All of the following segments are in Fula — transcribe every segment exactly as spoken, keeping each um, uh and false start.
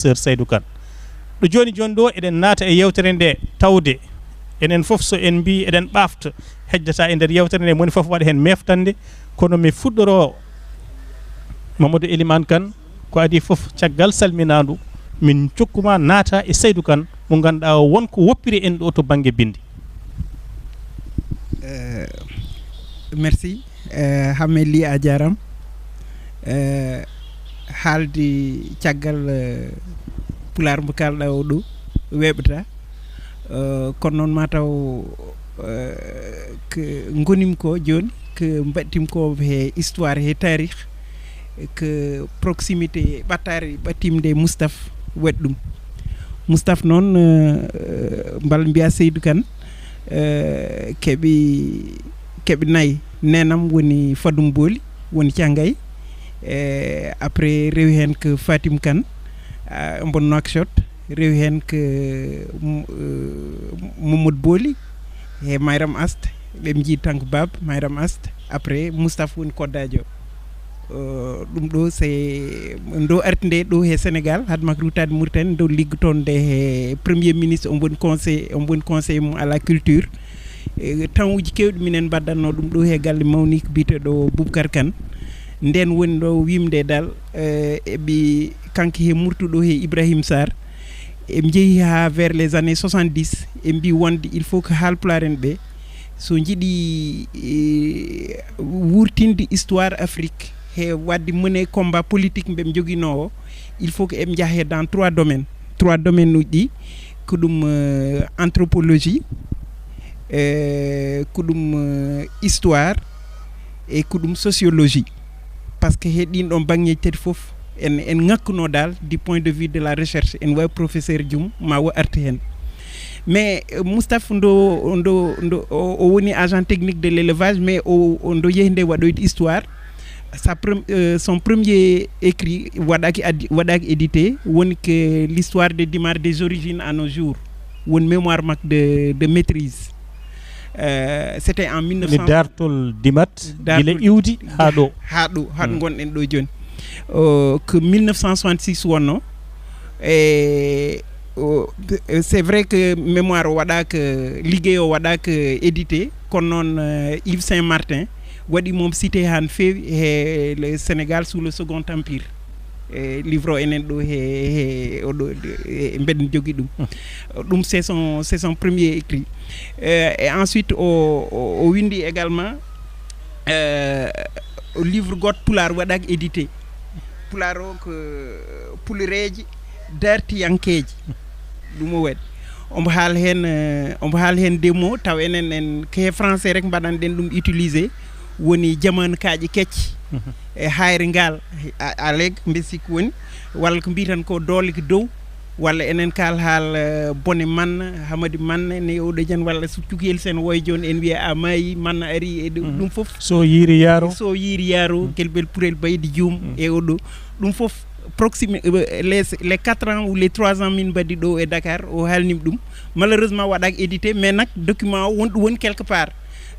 Sir Saydou Kane. Ɗo jooni jooni ɗo, eɗen naata e yewtere nde, tawde enen fof, so en mbii eɗen ɓaafta, heddata e nder yewtere nde, moni fof waɗa heen meeftannde. Kono mi fuɗɗoroo Mamadou Elimane Kane, ko adii fof, caggal salminaandu, min cokkuma naata e Saydou Kane, mo ngannduɗaa o, won ko woppiri en ɗo to bannge binndi. Eh, merci. Eh, Hammet Ly, a jaaraama. Eh, haaldi caggal, eh, pulaar mbo kaalɗaa o ɗo weeɓata. Eh, kono noon, mataw, eh, ko ngonimi ko jooni, ko mbaɗtimi ko he histoire, he taarih, ko proximité ɓattaari ɓaɗtiimi nde Moustapha waɗi ɗum. Moustapha noon, eh, mbal mbiya Saydou Kane, eh, keɓi, keɓi nayi. Neenam woni Fadoum Boly, woni Thiangay. Eh, après, rewi heen ko Fatim Kane, ah, mbo Nouakchott. Rewi heen ko, mm, eh, Mamadou Boly, he Mayram Ast. Ɓe njii tan ko baaba Mayram Ast. Après, Moustapha woni koddaajo. Eh, ɗum ɗo, c'est, ndo arti nde ɗo he Sénégal, haade makko ruttaade Mauritanie, ndo liggotoon nde he Premier Ministre, omo woni conseil, omo woni conseiller mum à la culture. E, temps uji keewɗi minen mbaɗatnoo ɗum ɗo he galle mawni ko biyeteeɗo Boubacar Kane. Ndeen woni ɗo wimde dal, eh, eɓi kanko he murtuɗo he Ibrahim Sarr. Eɓe njehi haa vers les années soixante-dix, eɓe mbii wonde il faut que Haalpulaar en ɓe, so njiɗi, eh, wuurtinde histoire Afrique, he waɗde mener combat politique mbe ɓe njoginoo o, il faut que eɓe njaha he dans trois domaines. Trois domaines uji ɗi, ko ɗum, eh, anthropologie, eh, ko ɗum, eh, histoire, e ko ɗum sociologie. Par ce que he ɗiin ɗoon baŋŋeeji tati fof, en, en ŋakkunoo dal du point de vue de la recherche, en waawi professeur Dioum ma o artu heen. Mais, eh, Moustapha ndo, ndo, ndo, o, o woni agent technique de l'élevage, mais o, o ndo yehi nde waɗoyde histoire. Sa prem-, euh, son premier écrit waɗaaki addi-, waɗaaki édité, woni que l'histoire de Dimar, des origines à nos jours, woni mémoire makko de, de maîtrise. Euh, c'était en mille neuf cents. Woni daartol Dimat, gila iwdi haa ɗo. Haa ɗo, haa ɗo ngonɗen ɗo jooni. Euh, ko mille neuf cent soixante-six wonnoo. E, o, c'est vrai que mémoire o waɗaaka, liggey o waɗaaka édité, kono noon, euh, Yves Saint Martin waɗi mum cité haa no feewi he le Sénégal sous le Second Empire. E, livre o enen ɗo he, he oɗo, e, mbeɗen jogii ɗum. Ɗum c'est son, c'est son premier écrit. E, et ensuite o, o, o winndi également, euh, livre gooto pulaar waɗaaka édité. Pulaar o ko Pulareeje Daartiyankeeje. Ɗum o waɗi. Omo haala heen, eh, omo haala heen des mots, taw enen en ko he français rek mbaɗanɗen ɗum utilisé. Woni jamaanu kaaƴe kecce, e hayre ngal, a, a leg mbe sikki woni, walla ko mbiitan ko doole ko dow, walla enen kaal haal, eh, bone manna, Hamadi manna, ne oɗo jan, walla so cukiyel sen woy jooni en wiya a maayi, manna ari e ɗum, ɗum fof. So yiiri yaaro. So yiiri yaaro, kelbel purel baydi juum e oɗo. Ɗum fof, proximi-, eh, les, les quatre ans ou les trois ans min mbaɗi ɗo e Dakar, o haalnima ɗum. Malheureusement, waɗaaka édité, mais nak document o won ɗum woni quelque part.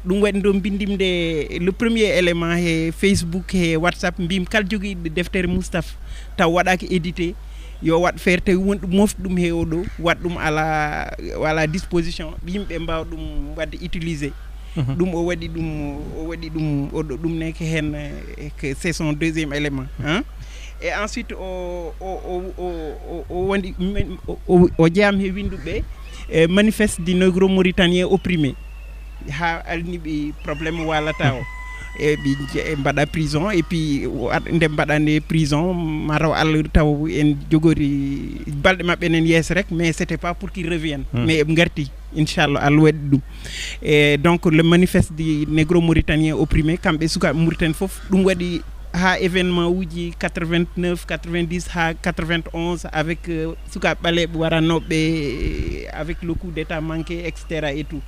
Ɗum waɗi ndo mbindim nde le premier élément he Facebook, he WhatsApp, mbimi kala jogiiɗo deftere Moustapha, taw waɗaaka édité, yo waɗ feere tawi won ɗum mofti ɗum he oɗo, waɗ ɗum à la, à la disposition, yimɓe mbaawa ɗum waɗde utilisé. Ɗum o waɗi ɗum, o waɗi ɗum, oɗo, ɗum ne ko heen, eh, que c'est son deuxième élément, hein. Et ensuite, o, o, o, o, o, o woni, o, o, o jeyaama he winnduɓe, eh, manifeste du Négro Mauritanien opprimé. Haa alni ɓe problème waalata o. E ɓe je-, e mbaɗa prison, et puis o ad-, nde mbaɗa nde prison, mataw Allah taw en jogori balɗe maɓɓe enen yeeso rek, mais c'était pas pour qu'ils reviennent. Mais eɓe ngarti, inchallah, Allah waɗi ɗum. E donc, le manifeste du Négro Mauritanien opprimé, kamɓe sukaaɓe Mauritanie fof, ɗum waɗi haa événement uji quatre-vingt-neuf, quatre-vingt-dix haa quatre-vingt-onze avec, euh, sukaaɓe ɓaleeɓe waranooɓe, euh, avec le coup d'état manqué, et cetera et tout.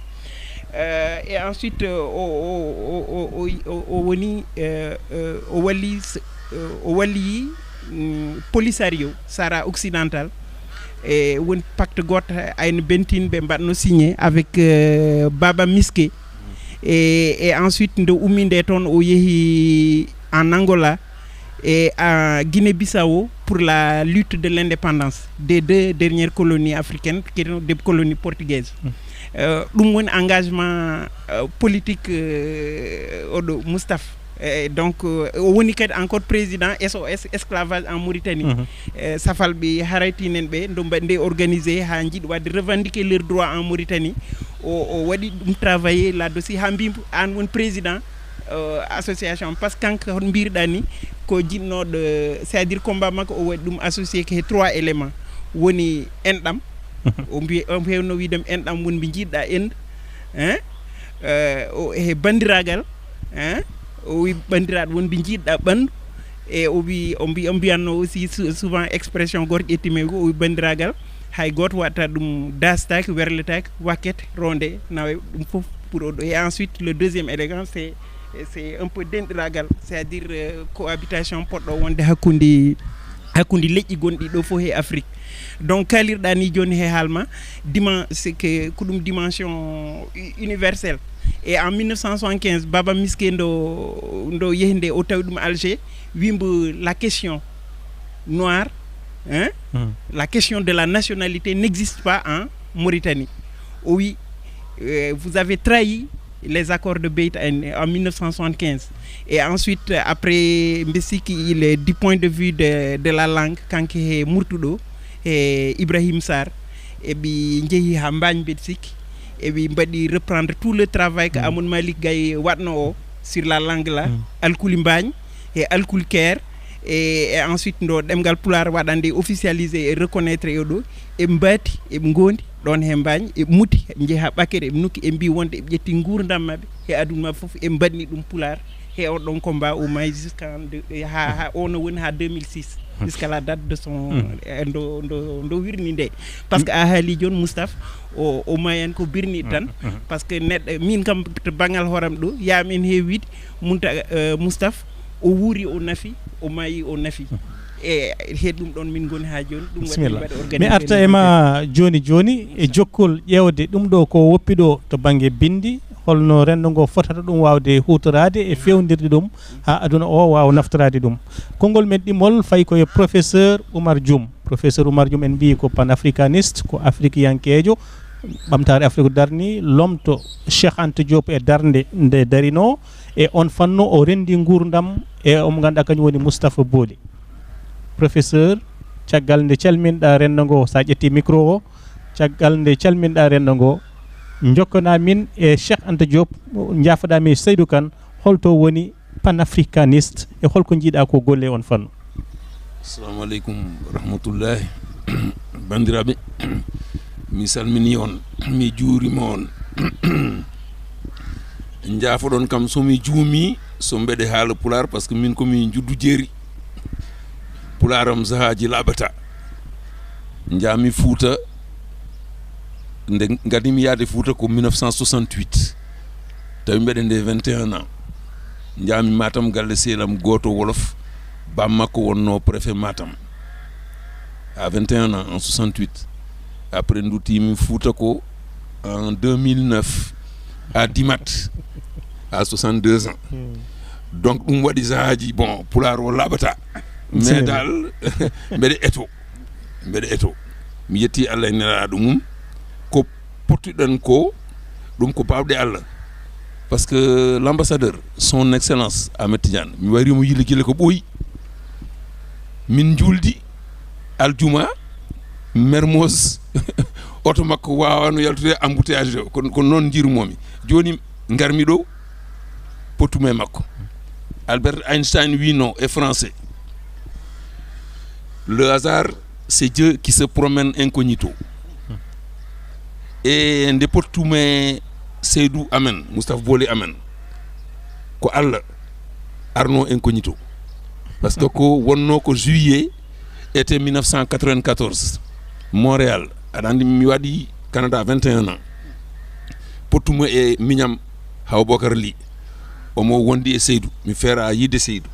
Euh, et ensuite, euh, o, o, o, o, o, o, o woni, euh, euh, o walli s-, euh, o walli, mm, Polisario, Sahara Occidental. E woni pacte gooto, ayno Bentin ɓe mbaɗno signé avec, euh, Baba Miske. E, et ensuite, nde ummi nde toon, o yehi en Angola e en Guinée-Bissau. pour la lutte de l'indépendance des deux dernières colonies africaines, qui étaient des colonies portugaises. Euh, ɗum woni engagement euh, politique euh, oɗo Moustaphe. Et donc euh, o woni kadi encore président S O S, esclavage en Mauritanie. Mhm. Euh, safalɓe haraytinen ɓe ndo mbaɗi nde organisé ha jiiɗi wadde revendiquer leur droit en Mauritanie. O, o waɗi ɗum travailler là-dessus ha mbimo an woni président euh, association, parce que kanko hono mbirɗa ni, ko jinnoɗo, c'est à dire combat makko o waɗi ɗum associé ko he trois éléments. Woni enɗam, o mbi o hewno wiidem enɗam wonɓe jiiɗɗa en, hein, euh, o he bandiragal, hein, o wi bandiraɗo wonɓe jiiɗɗa ɓandu. E o wi o mbi o mbiyanno aussi sou- souvent expression goto ƴettimi o wi bandiragal, hay goto watta ɗum dastaki werletaki, wakkete ronde nawe, ɗum fof pour oɗo. Et ensuite le deuxième élégant, c'est c'est un peu denɗiragal, c'est à dire euh, cohabitation poɗɗo wonde hakkude hakkude leƴƴi gonɗi ɗo fof he Afrique. Donc kalirɗa ni joni he haalma dimen c'est que ko ɗum dimension universelle. Et en mille neuf cent soixante-quinze Baba Miske ndo ndo yehi nde o tawi ɗum Alger, wimbo la question noire, hein, la question de la nationalité n'existe pas en Mauritanie. Oui, euh, vous avez trahi les accords de Beit en, en mille neuf cent soixante-quinze. Et ensuite après mbi sikki il est du point de vue de, de la langue, kanko he Murtuɗo e Ibrahim Sarr, eɓe njehi ha Mbagne mbeɗa sikki, eɓe mbaɗi reprendre tout le travail que Amadou Malick Gaye waɗno o sur la langue là, Alkuli Mbagne e Alkuli Keer. E, e ensuite ndo ɗemngal Pulaar waɗande officialisé e reconnaître e ɗo, eɓe mbaati eɓe ngondi ɗon he Mbagne, eɓe muti, eɓe njehi ha Ɓakere, eɓe nokki, eɓe mbi wonde eɓe ƴetti nguurndam maɓɓe e aduna maɓɓe fof, eɓe mbaɗni ɗum Pulaar. He oɗon combat o maayi jusqu'en de- ha, ha ono woni ha deux mille six, jusqu'à la date de son eh, ndo ndo ndo wirni nde. Parce que a haali joni Moustaphe o o mayan ko birni tan. Parce que neɗɗo min kam to banngal hooram ɗo yamin he wiide munta euh, Moustaphe o wuuri o nafi, o maayi o nafi. E he ɗum ɗon min ngoni ha joni, ɗum waɗi min Bisimilla. Mbaɗa mi organisé arta e ma joni joni e jokkol ƴeewde ɗum ɗo ko woppi ɗo to bannge bindi, holno renndo ngo fotata ɗum waawde huutoraade e feewndirde ɗum haa aduna o waawa naftoraade ɗum. Konngol men ɗimmol fayi ko e professeur Oumar Dioum. Professeur Oumar Dioum en mbiyi ko panafricaniste, ko afrikiyankeejo, ɓamtaare Afrique darni, lomto Cheikh Anta Diop e darnde nde darinoo, e on fannu o renndi nguurndam e omo ngannduɗaa kañum woni Moustapha Booli. Professeur, caggal nde calminɗaa renndo ngo, so a ƴetti micro o, caggal nde calminɗaa renndo ngo, njokkanaa min e Cheikh Anta Diop, njaafoɗaa min e Seydou Kane, holto woni panafricaniste e holko njiiɗaa ko golle on fannu? Assalamu aleykum wa rahmatullahi. Banndiraaɓe, mi salmini on, mi juurima on. Njaafoɗon kam so mi juumi, so mbeɗe haala pulaar, parce que min ko mi juddu jeeri. Pulaar am sahaaji laaɓata. Njaami Fuuta, nde ngadimi yaade Fuuta ko mille neuf cent soixante-huit. Tawi mbeɗe nde vingt et un ans. Njaami Matam galle sehil am gooto wolof, baam makko wonno préfet Matam. À vingt et un ans, en soixante-huit. Après nduttiimi Fuuta ko en deux mille neuf, à Dimat, à soixante-deux ans. Donc ɗum waɗi sahaaji, bon, pulaar o laaɓata. Mais dal mbeɗe eto, mbeɗe eto. Mi yetti Allah e nelaaɗo mum. Ko pottuɗen ko, ɗum ko baawɗe Allah. Parce que l'ambassadeur, son excellence Ahmed Tidiane, mi wayri mo yille gila ko ɓooyi. Min njuuldi aljuma, Mermoz, oto makko waawano yaltude embouteillage o. Ko, ko noon njiirumomi. Jooni ngarmi ɗo, pottumi e makko. Albert Einstein wiino e français, le hasard, c'est Dieu qui se promène incognito. E nde pottumi e Seydou amen, Moustapha Booli amen, ko Allah arno incognito. Parce que ko wonno ko juillet été mille neuf cent quatre-vingt-quatorze, Montréal. Aɗa anndi mi waɗi Canada vingt et un ans. Pottumi e miñam Hawa Bokar Ly. Omo wondi e Seydou. Mi feera yiide Seydou.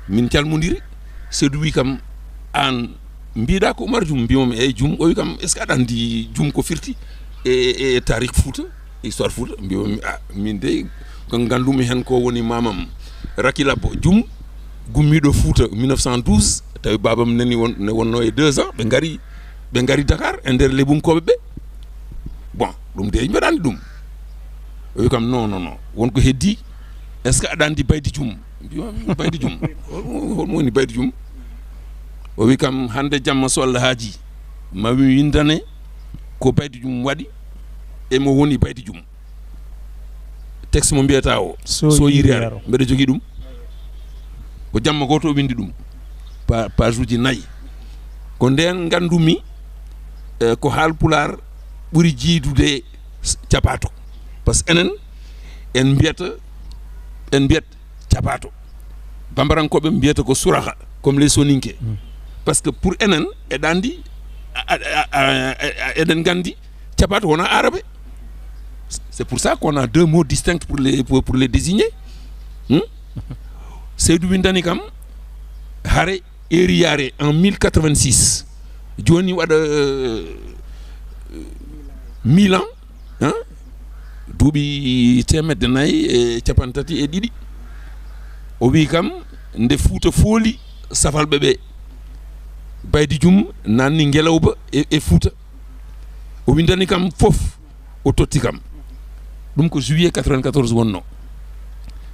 Min calmondiri. Seydou wi kam, "Aan mbiɗa ko Oumar Dioum?" Mbimomi, "Eyi, Dioum." O wi kam, "Est-ce que aɗa anndi Dioum ko firti e, e, e tarik Fuuta, histoire Fuuta?" Mbimomi, "A, min dey ko nganndumi heen ko woni maamam Raki Labbo Dioum." gummiiɗo Fuuta mille neuf cent douze, tawi baabam nani won, ne wonnoo e deux ans, ɓe ngari, ɓe ngari Dakar e nder Lebunkooɓe ɓe. Bon, ɗum de mbeɗa anndi ɗum. O wi kam, "Non, non, non, won ko heddi. Est-ce que aɗa anndi Baydi Jum?" Mbi, "Baydi Jum? Holmo, holmo woni Baydi Jum?" O wi kam, "Hannde jamma, so Allah haaji, ma mi winndane ko Baydi Jum waɗi e mo woni Baydi Jum." Texte mo mbiyata o, so, so yiri yiro yaro, mbeɗa jogii ɗum. Ko jamma gooto o winndi ɗum, pa-, page uji nayi. Ko ndeen nganndumi, eh, ko Haalpulaar ɓuri jiidude s-, capaato. Par ce que enen, en mbiyata, en mbiyat capaato. Bambarankooɓe mbiyata ko suraha, comme les Soninké. Mm. Par ce que pour enen, eɗen anndi, a, a, a, a, a, eɗen nganndi, capaato wona aarabe. C'est pour ça qu'on a deux mots distincts pour les, pour, pour les désigner. Hmm? Seydou winndani kam hare Ériaré en mille quatre-vingt-six. Jooni waɗa, euh, mille ans, hein? Duuɓi teemedde nayi e capanɗe tati e ɗiɗi. O wi kam, nde Fuuta fooli safalɓe ɓe, Baydi Jum nanni Ngelawba e, e Fuuta. O winndani kam fof, o totti kam. Ɗum ko juillet quatre-vingt-quatorze wonno.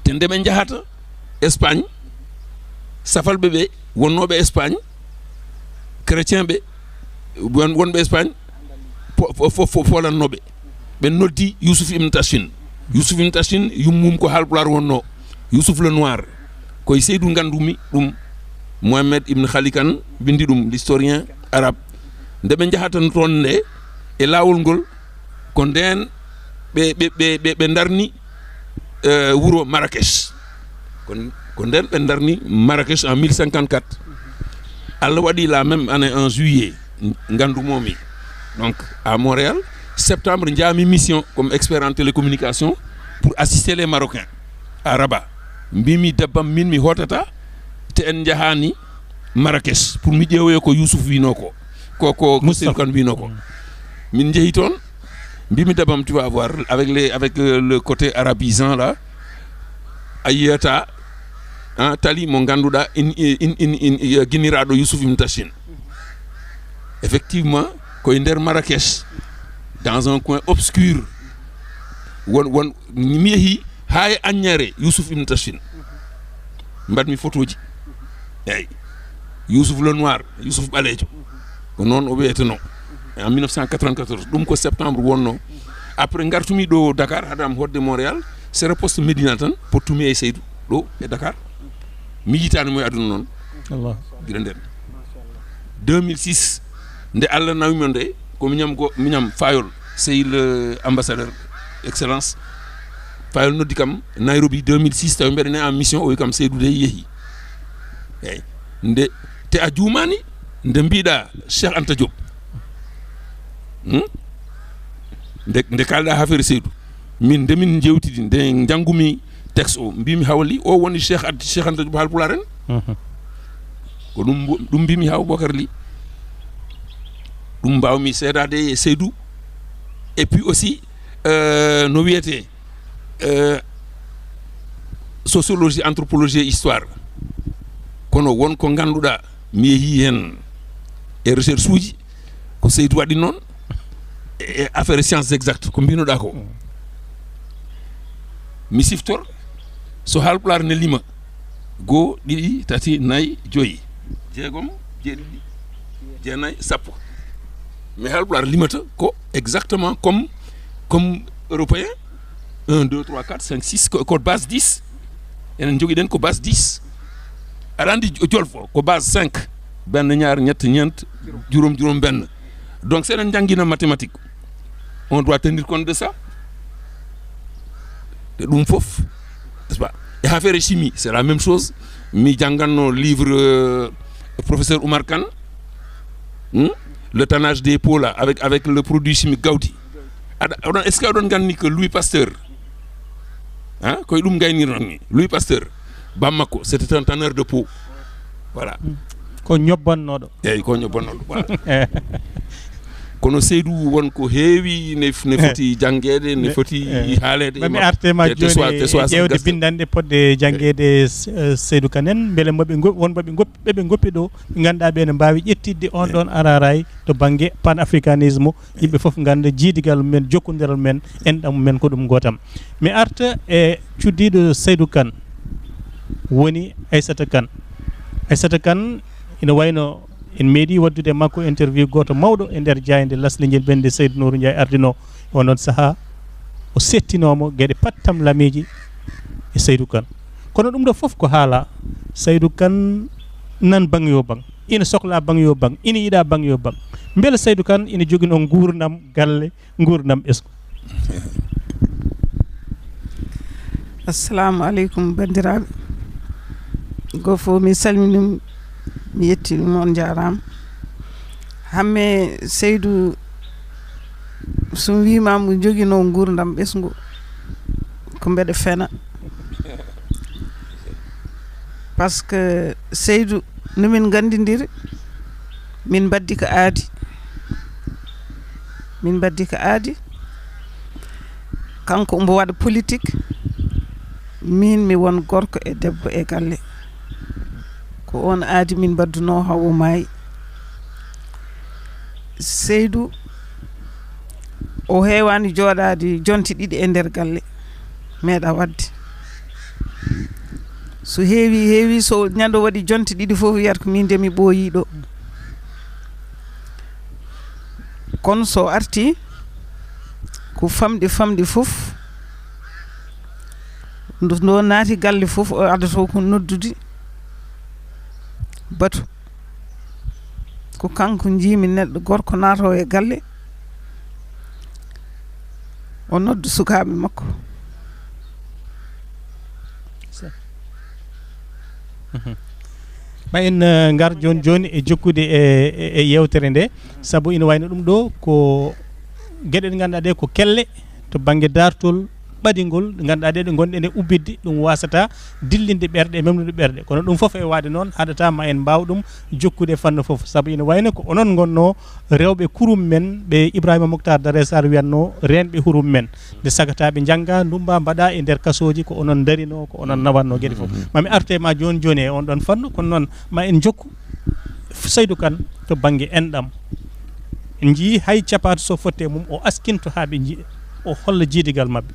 Te nde ɓe njahata Espagne, safalɓe ɓe wonnooɓe Espagne, chrétien ɓe, won-, wonɓe Espagne, po-, po-, fo-, fo-, foolannooɓe. Ɓe noddi Yusuf ibn Tashin. Yusuf ibn Tashin, yummum ko Haalpulaar wonno. Yusuf le Noir. Ko e Seydou nganndumi ɗum. Mohamed ibn Khalikan winndi ɗum, l'historien arabe. Nde ɓe njahata toon nde, e laawol ngol, ko ndeen ɓe, ɓe, ɓe, ɓe, ɓe ndarni, eh, wuro Marrakech. Ko, ko ndeen ɓe ndarni Marrakech en mille cinquante-quatre. Allah waɗi la même année en juillet, nganndumomi. Donc, à Montréal, septembre, njaami mission comme expert en télécommunication pour assister les Marocains à Rabat. Mbimi debbam, min mi hootata, te en njahaani Marrakech pour mi ƴeewoya ko Youssouf wino ko. Ko, ko, ko Moustapha. Seydou Kane wino ko. Mm. Min njehi toon, mbimi debbam, tu vas voir, avec les, avec, euh, le côté arabisant là, a yiyata, hein, tali mo ngannduɗaa in, in, in, in, in, ginniraaɗo Youssouf Ibn Tachin. Effectivement, ko e nder Marrakech, dans un coin obscur, won, won, mi yehi haa e aññeere Youssouf Ibn Tachin. Mbaɗmi photoji. Eyyi. Youssouf le Noir, Youssouf ɓaleejo. Ko noon o wiyeteno. En mille neuf cent quatre-vingt-quatorze, ɗum ko septembre wonno. Après, ngartumi ɗo Dakar, haɗam hoɗde Montréal, sera poste Médina tan, pottumi e Seydou, ɗo e Dakar. Mi yitaani mo e aduna noon. Allah. Gila nden. Deux mille six, nde Allah nawmi nde, ko miñam go-, miñam Fayol, sehil, euh, ambassadeur, excellence. Fayol noddi kam Nairobi deux mille six, tawi mbeɗa en mission, o wi kam Seydou de yehi. Eyyi. Nde, te a juumani, nde mbiɗa Cheikh Anta Diop. Hmm? Nde, nde kalɗa affaire Seydou. Min, nde min jewtidi, nde njanngumi texte o, mbimi hawli, o woni Cheikh Ad-, Cheikh Anta Diop Haalpulaar en. Mhm. Ko ɗum mbo-, ɗum mbimi Hawa Boubacar Ly. Ɗum mbawmi seedade e Seydou. Et puis aussi, euh, no wiyete, euh, sociologie, anthropologie, histoire. Kono won ko ngannduɗaa, mi yehi heen e recherche uji, ko Seydou waɗi noon e, e affaire sciences exactes, ko mbinoɗaa ko. Mi siftor, so Haalpulaar ne lima, goo, ɗiɗi, tati, nayi, joyi, jeegom, jeeɗiɗi, jeenayi, sappo. Mais Haalpulaar limata ko exactement comme, comme Européen, un, deux, trois, quatre, cinq, six, ko, ko base dix. Enen njogiɗen ko base dix. Aɗa anndi jo-, Jolfo ko base cinq. Benn, ñaar, ñett, ñeent, juróom, juróom benn. Donc, so eɗen njanngina mathématique, on doit tenir compte de ça. E ɗum fof, n'est-ce pas? E affaire chimie, c'est la même chose. Mi jannganno livre, euh, professeur Oumar Kane, hmm? Le tannage des peaux là, avec, avec le produit chimique Gaudy. Aɗa, oɗon, est-ce que oɗon nganndi que Louis Pasteur, hein, koye ɗum ngaynirnoo mi. Louis Pasteur, bammakko, c'était un tanneur de peau. Voilà. Mm. Ko ñobbannooɗo. Eyyi, ko ñobbannooɗo, voilà. Kono Seydou, won ko heewi ne, ne foti janngeede, ne foti haaleede e makko. Mami arte ma jooni e ƴeewde bindanɗe potɗe janngeede. Seydou Kane en, mbele moɓe won moɓe ɓe ɓe ngoppi ɗo, ɓe ngannduɗaa ɓe ne mbaawi ƴettitde on ɗon araray to bannge panafricanisme. Yimɓe fof ngannda jiidigal men, jokkondiral men, enɗam men ko ɗum gootam. Mi arta e cuddiiɗo Seydou Kane, woni Aissata Kane. Aissata Kane ina wayno en meeɗi waɗdude e makko interview gooto mawɗo e nder jaaynde Lasli Njilɓe nde Seydou Nourou Ndiaye ardinoo. E onon sahaa o settinooma geɗe pattam lamiiji e Seydou Kane. Kono ɗum ɗo fof ko haala Seydou Kane nan bang yo bang. Ina sokla bang yo bang, ina yiɗa bang yo bang. Mbele Seydou Kane ina joginoo nguurndam galle, nguurndam ɓesngu? Assalamu aleykum, banndiraaɓe. Go fof mi salmini, mi yetti ɗum, on njaaraama. Hamme Seydou, so mi wiima mo joginoo nguurndam ɓesngu, ko mbeɗa fena. Parce que Seydou, no min nganndindiri, min mbaddi ko aadi. Min mbaddi ko aadi. Kanko, mbo waɗa politique. Min, mi won gorko e debbo e galle. Ko oon aadi min mbaddunoo, haa o maayi. Seydou, o heewaani jooɗaade jonte ɗiɗi e nder galle. Meeɗa waɗde. So heewi, heewi, so ñande waɗi jonte ɗiɗi fof, wiyata ko min de mi ɓooyii ɗo. Kono so arti, ko famɗi, famɗi fof, ndo, ndo naati galle fof, o addoto ko noddude batu. Ko kanko njiimi neɗɗo gorko naatoo e galle, o nodda sukaaɓe makko. Ma en ngar jooni jooni e jokkude e e yeewtere nde, sabu ina wayno ɗum ɗo ko geɗe ɗe ngannduɗaa ɗe ko kelle to bannge daartol ɓadingol, ɗe ngannduɗaa ɗe ɗe ngonɗen e ubbitde, ɗum wasata dillinde ɓerɗe e memnude ɓerɗe. Kono ɗum fof e waade noon haɗata ma en mbaaw ɗum jokkude e fannu fof, sabu ina wayno ko onon ngonnoo rewɓe kurum men ɓe Ibrahima Moctar Dare Sarr wiyatnoo reenɓe hurum men. Nde sagata ɓe njannga ndummba mbaɗa e nder kasooji, ko onon ndarinoo, ko onon nawatnoo geɗe fof. Ma mi arte ma jooni jooni e on ɗon fannu, kono noon ma en njokku Saydou Kane to bannge enɗam. En njiyii hay capato so fotte mum o askinto haa ɓe njiya, o holla jiidigal maɓɓe.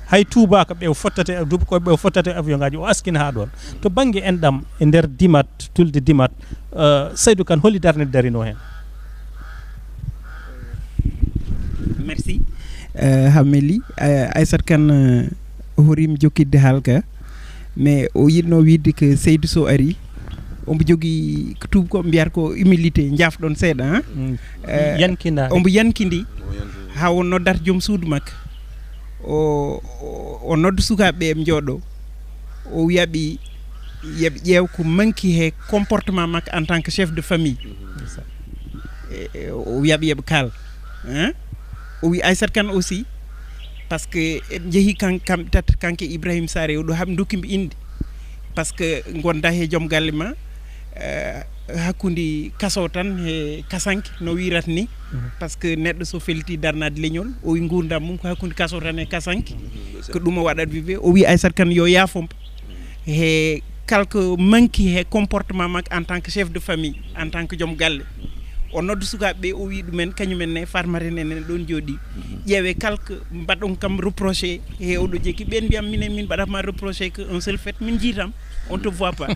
Hay tuubaaka ɓe o fottata e duuɓi koye ɓe o fottata e avion ngaaji o askina haa ɗoon. To bannge enɗam e nder dimat, tulde dimat, Saydou Kane holi darnde darinoo heen? Merci. Hameli, Aissata Kane horiima jokkitde haalka, mais o yiɗnoo wiide que Seydou so ari omo jogii ko tuubakoɓe mbiyata ko humilité, njaafɗon seeɗa. Yankindaare. Omo yankindi haa o noddata joom suudu makko, o o nodda sukaaɓe ɓe eɓe njooɗo, o wiya ɓe yoɓe ƴeew ko manki he comportement makko en tant que chef de famille. O wiya ɓe yoɓe kaal. Hein? O wi Aissata Kane aussi, parce que eɓe njehi kan kamɓe tata, kanko e Ibrahima Sarr, o ɗo haɓe ndokki mbi innde, parce que gonda he joom galle ma, hakkunde kaso tan he kasanke no wirata ni. Parce que neɗɗo so felti darnade leñol, o wi ngurdam mum ko hakkunde kaso tan e kasanke. Ko ɗum o waɗat wiɓe, o wi Aissata Kane yo yaafo mbo he kalko manki he comportement makko en tant que chef de famille, en tant que joom galle. O nodda sukaaɓe ɓe, o wi ɗumen kañumen ne farmaren en ene ɗon jooɗi, ƴeewe kalko mbaɗon kam reproché he oɗo jeki. Ɓen mbiyam minen min mbaɗat ma reproché que un seul fait, min jiitam, on te voit pas.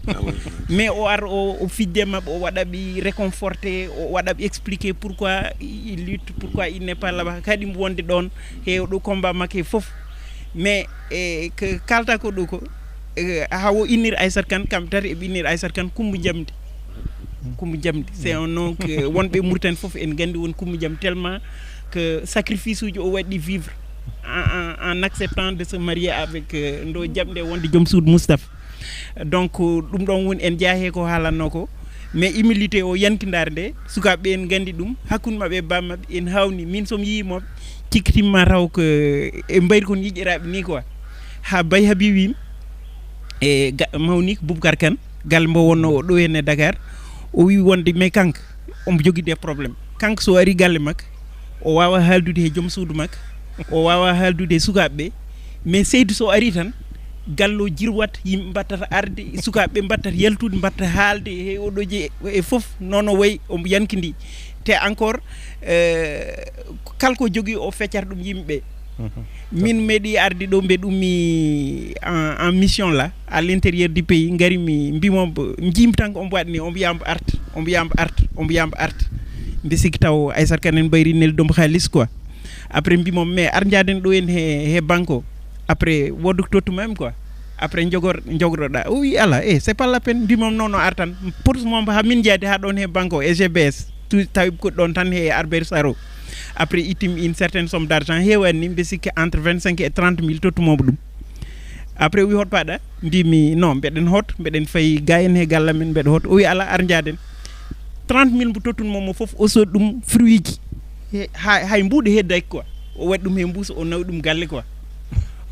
Mais o ar o o fijde maɓɓe, o waɗa ɓe réconforté, o waɗa ɓe expliqué pourquoi il lutte, pourquoi il n'est pas là-bas, kadi mbo wonde ɗon he oɗo combat makko he fof. Mais e ko kalta ko ɗo ko, e, haa o innir Aissata Kane, kamɓe tati eɓe innir Aissata Kane Kumba Jamdi. Kumba Jamdi, c'est un nom que wonɓe Mauritanie fof en nganndi won Kumba Jamdi, tellement que sacrifice uji o waɗi vivre en, en, en acceptant de se marier avec, euh, ndo jamɗe wonde joom suudu Moustapha. Donc ɗum ɗon woni en njeyaa he ko haalannoo ko, mais humilité o, yankindaare nde, sukaaɓe ɓe en nganndi ɗum, hakkunde maɓɓe e baaba maɓɓe en haawni. Min so mi yii mo, cikkitimma taw ko e mbayri kon yiƴƴeraaɓe ni quoi. Haa Baye Habib wiimi e ga-, mawni ko Boubacar Kane, galle mbo wonnoo o ɗo henne Dakar, o wi wonde mais kanko omo jogii des problèmes. Kanko so ari galle makko, O waawa haaldude he joom suudu makko, o waawa haaldude he sukaaɓe ɓe. Mais Seydou so ari tan, gallo jirwat, yimɓe mbattata arde, sukaaɓe ɓe mbattata yaltude, mbatta haalde he oɗo je e fof, nono wayi omo yankidi. Te encore, euh, kala ko jogii o feccata ɗum yimɓe ɓe. Min meeɗi arde ɗo mbeɗa ummi en, en mission là, à l'intérieur du pays, ngari mi mbimo, jiimi tan ko omo waɗni, omo yamba art, omo yamba art, omo yamba art. Mbi sikki taw Aissata Kane en mbayri neldude mo haalis quoi. Après mbimo, mais ar njaaden ɗo en he, he banque o. Après wooda ko tottuma mi quoi. Après jogor, jogoroɗa. O wi ala, eh, c'est pas la peine. Mbimo non, non, ar tan. Pour ce moment, ha min jaadi ha ɗon he banque o, e G B S. Tout tawi ko ɗon tan he Albert Sarr o. Après ittim une certaine somme d'argent, heewani ni, mbi sikki entre vingt-cinq et trente mille tottumomo ɗum. Après o wi hot paɗa, mbimi non, mbeɗen hot, mbeɗen fayi ga en he galle men, mbeɗa hot. O wi ala, ar njaaden. Trente mille mbo tottunmomo fof, o soodi ɗum fruit ji. He, hay, hay mbuuɗi heddaki quoi. O waɗi ɗum he mbuusa, o nawi ɗum galle quoi.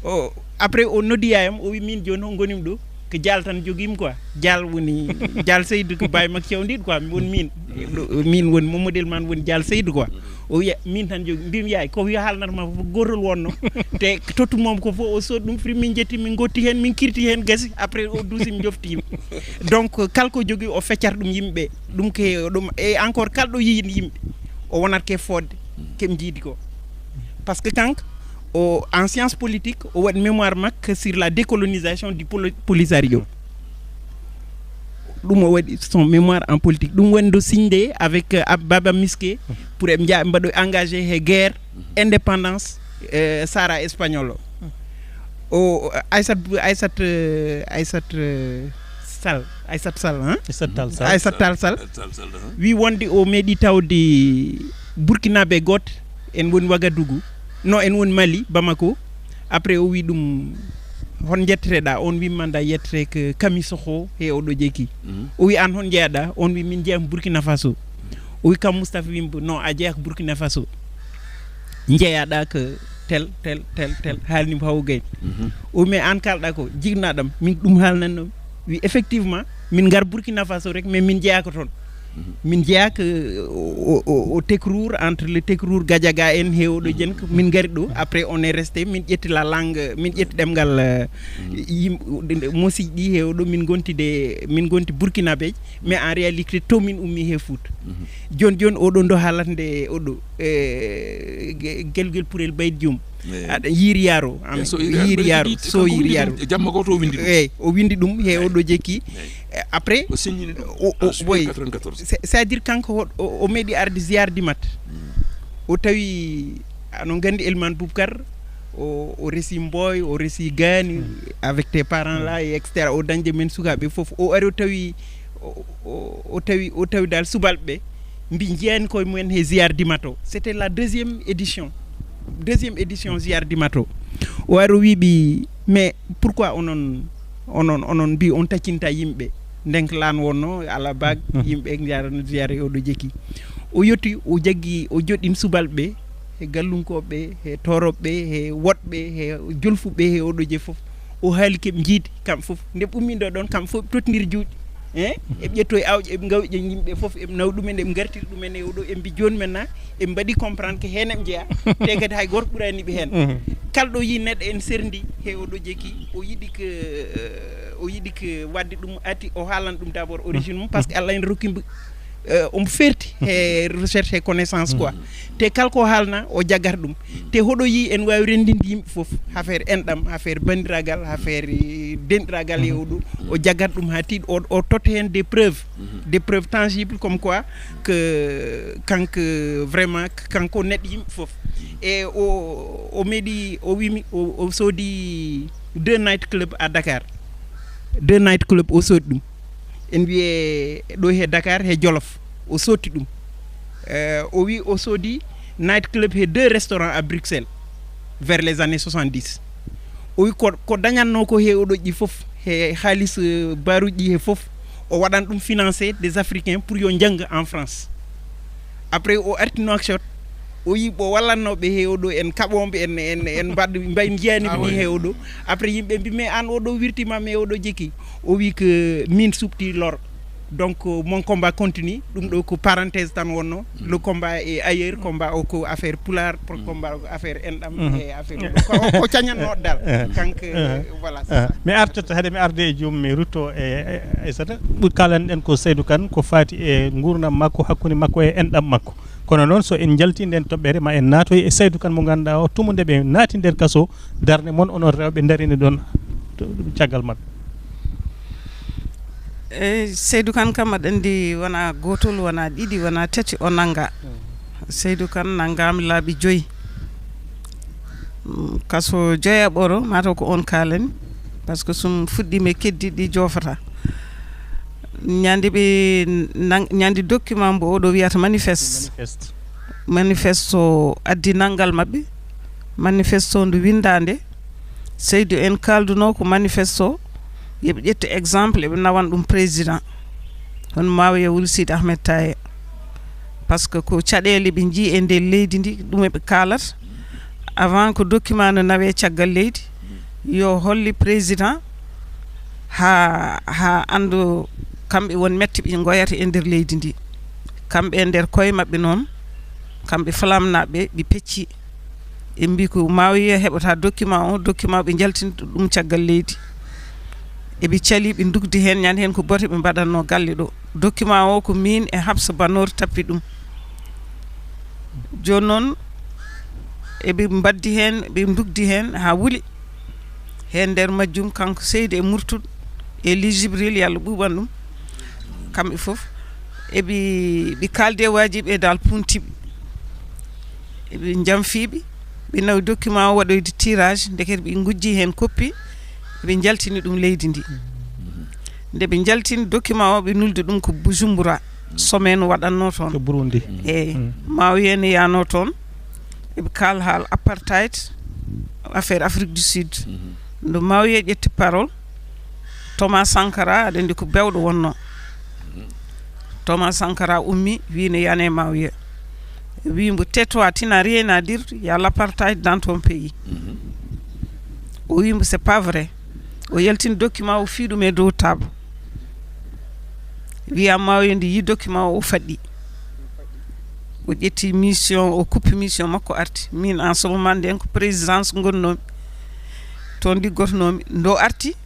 O, après o noddi yaayam, o wi min jooni ho ngonimi ɗo? Ko jaal tan jogimi quoi. Jaal woni, jaal Seydou ko baay makko cewdiɗo quoi. Mi woni min. Ɗo, min woni Mamadou Elimane, woni jaal Seydou quoi. O wiya min tan jogi, mbimi yaay, ko wiya haalnata ma fof gotol wonno. Te tottumomo ko fof o soodi ɗum fruit, min jetti, min gotti hen, min kirti hen gasi. Après o duusi, min jofti yimɓe. Donc kala ko jogii o feccata ɗum yimɓe. Ɗum ke ɗum, e encore kala ɗo yiyi yimɓe, o wonat ke fodde, keɓe jiidi ko. Parce que kanko o, en science politique, o waɗi mémoire makko sur la décolonisation du Poli-, Polisario. Ɗum o waɗi son mémoire en politique. Ɗum woni ɗo signé avec, euh, Ab-, Baba Miske, pour eɓe nja-, mbaɗo engagé he guerre indépendance, euh, Sahara espagnol o. O, Aissata, Aissata, euh, Aissata, euh, Sall, Aissata Sall, hein? Aissata Tall Sall. Aissata Tall Sall. Wi wonde o meeɗi tawde Burkinabé gooto, en woni Ouagadougou. Non, en woni Mali, Bamako. Après o wi ɗum, hon jetteteɗa? On wi manda yettete ko Kami Soho he oɗo jeki. O wi an hon jeyaɗa? On wi min jeyam Burkina Faso. O wi kam Moustapha wimbo, non, a jeyak Burkina Faso. Jeyaɗa ko tel, tel, tel, tel, haalni mo Hawo Gaye. O wi mais an kalɗa ko jignaɗam, min ɗum haalnanno. Wi effectivement, min ngar Burkina Faso rek, mais min jeyaka toon. Min jeyaka, euh, au, au, au Tekrour, entre le Tekrour Gadiaga en he oɗo jen, ko min ngari ɗo. Après on est resté, min ƴetti la langue, min ƴetti ɗemngal, euh, yim-, mosiiɗi ɗi he oɗo, min gonti de, min gonti Burkinabé, mais en réalité to min ummi he Fouta. Joni joni oɗo ndo haalata nde oɗo, eh, ge-, gelgel purel baydi jum. Aɗa yiiri yaaro, an yiiri yaaro, so yiiri yaaro. Jamma goto o windi ɗum. Eyyi, o windi ɗum he oɗo jekki. Eh, après o signini ɗum o, o, en juillet quatre-vingt-quatorze. C'est, c'est-à-dire kanko o, o, o meeɗi arde ziar Dimat. O tawi, ano gandi Elman Boubacar, o, o resi Mboy, o resi Gani, avec tes parents là, et et cetera. O dañde men sukaɓe fof. O ari o tawi, o, o, o tawi, o tawi dal subalɓe ɓe mbi jiyani koye mumen he ziar Dimat o. C'était la deuxième édition. Deuxième édition ziar Dimat o. O ari o wi ɓe, mais pourquoi onon, onon, onon mbi on taccinta yimɓe? Ndenka lan wonno, ala bag, yimɓe jarano ziar e oɗo jekki. O yetti, o jaggi, o joɗɗin subalɓe ɓe, he gallunkoɓe ɓe, he toroɓe ɓe, he woɗɓe, he jolfuɓe ɓe, he oɗo je fof. O haali keɓe jiidi, kamɓe fof. Nde ɓe ummindo ɗon, kamɓe fof ɓe totodiri juuɗe. Hein? Eɓe ƴetto e awƴe, eɓe ngawƴe yimɓe fof, eɓe nawa ɗumen, eɓe ngartiri ɗumen e oɗo, eɓe mbi joni men na, eɓe mbaɗi comprendre que hen eɓe jeeya. Te kadi hay goto ɓurani ɓe hen. Kala ɗo yi neɗɗo en serndi he oɗo jekki, o yiɗi que, euh, o yiɗi que wadde ɗum ati, o haalan ɗum d'abord origine mum, parce que Allah en rokki mbo, euh, omo ferti he recherche, he connaissance quoi. Te kala ko haalna, o jaggata ɗum. Te hoɗo yi en wawi rendinde yimɓe fof, affaire enɗam, affaire bandiragal, affaire, eh, denɗiragal e oɗo, o jaggata ɗum ha tiiɗi, o, o totta hen des preuves, des preuves tangibles comme quoi que kanko vraiment, kanko neɗɗo yimɓe fof. E o, o meeɗi, o wimi, o, o soodi deux night club à Dakar. Deux night club o soodi ɗum. En wiye ɗo he Dakar, he Jolof, o sotti ɗum. Eh, o wi o soodi night club he deux restaurants à Bruxelles, vers les années soixante-dix. O wi ko, ko dañatno ko he oɗo ƴi fof, he haalis, eh, baruji ɗi he fof, o waɗan ɗum financé des Africains pour yo jang en France. Après o arti Nouakchott, o yi ɓo wallannoɓe he oɗo, en kaɓoɓe, en, en, en mbaɗ, mbay jiyani ni he oɗo. Après yimɓe mbi, mais an oɗo wirtima, mais oɗo jekki. O wi que min suɓti lor. Donc, euh, mon combat continue. Ɗum ɗo ko parenthèse tan wonno. Le combat est ailleurs. Combat o ko affaire pulaar, pour combat o ko affaire enɗam e affaire ko, ko cañanno dal. Kanko, voilà, c'est ça. Mi artoto hade mi arde e joom mi rutto e, e, e sata. Ɓur kalan ɗen ko Seydou Kane, ko fati e nguurndam makko, hakkunde makko e enɗam makko. Kono noon, so en njalti nden toɓɓere, ma en naatoy e Seydou Kane mo ngannduɗaa o, tumo nde ɓe naati nder kaso, darnde mon onon rewɓe ndarini ɗon to, caggal maɓɓe. Eyi, Seydou Kane kam, aɗa anndi, wona gootol, wona ɗiɗi, wona tati o nannga. Seydou Kane nanngaama laabi joyi. Mm, kaso joya ɓoro, mataw ko on kaalani, par ce que sum fuɗɗiima e keddiiɗi ɗi joofata. Ñande ɓe nan-, ñande document mbo oɗo wiyata manifeste. Manifeste. Manifeste o addi nanngal maɓɓe. Manifeste o ndu winndaa nde, Seydou en kaalduno ko manifeste o, yo ɓe ƴettu exemple, eɓe nawan ɗum président. Hono Mawiya Wul Sidi Ahmed Taye. Par ce que ko caɗeele ɓe njii e nder leydi ndi, ɗum eɓe kaalata. Avant ko document no nawe caggal leydi, yo holli président haa, haa anndu kamɓe won mette ɓe ngoyata e nder leydi ndi. Kamɓe e nder koye maɓɓe noon, kamɓe flamnaaɓe, ɓe pecci. Ɓe mbi ko Mawiya heɓata document o, document ɓe njaltini ɗum caggal leydi. Eɓe cali, ɓe ndugdi heen, ñande heen ko bote ɓe mbaɗatno galle ɗo. Document o ko miin e Habsa Banor tappi ɗum. Jooni noon, eɓe mbaddi heen, ɓe ndugdi heen haa wuli. Heen nder majjum, kanko Seydi e Murtuɗo e Li Jibril, yo Allah ɓuuɓan ɗum, kamɓe fof. Eɓe, ɓe kaaldi e waajiɓe dal puntiɓe. Eɓe njamfiiɓe, ɓe nawi document o waɗoyde tirage, ndekete ɓe ngujji heen koppi, ɓe njaltini ɗum leydi ndi. Nde ɓe njaltini document o, ɓe nuldi ɗum ko Bujumbura, sommet no waɗatno toon. Ko Burundi. Eyi, Mawiya ne yaano toon. Eɓe kaal haal apartheid, affaire Afrique du Sud. Nde Mawiya ƴetti parole, Thomas Sankara, aɗa anndi ko bewɗo wonno. Thomas Sankara ummi, wi ne yane Mawiya. Wi mbo, tais-toi, tu n'as rien à dire, il y a l'apartheid dans ton pays. O wi mbo, c'est pas vrai. O yaltini document o, fii ɗum e dow table. Wiya Mawiya nde yi document o, o faɗɗi. O ƴetti mission, o kuppi mission makko, arti. Min, en ce moment, nden ko présidence ngonnoomi. Toon liggotonoomi. Ndo arti,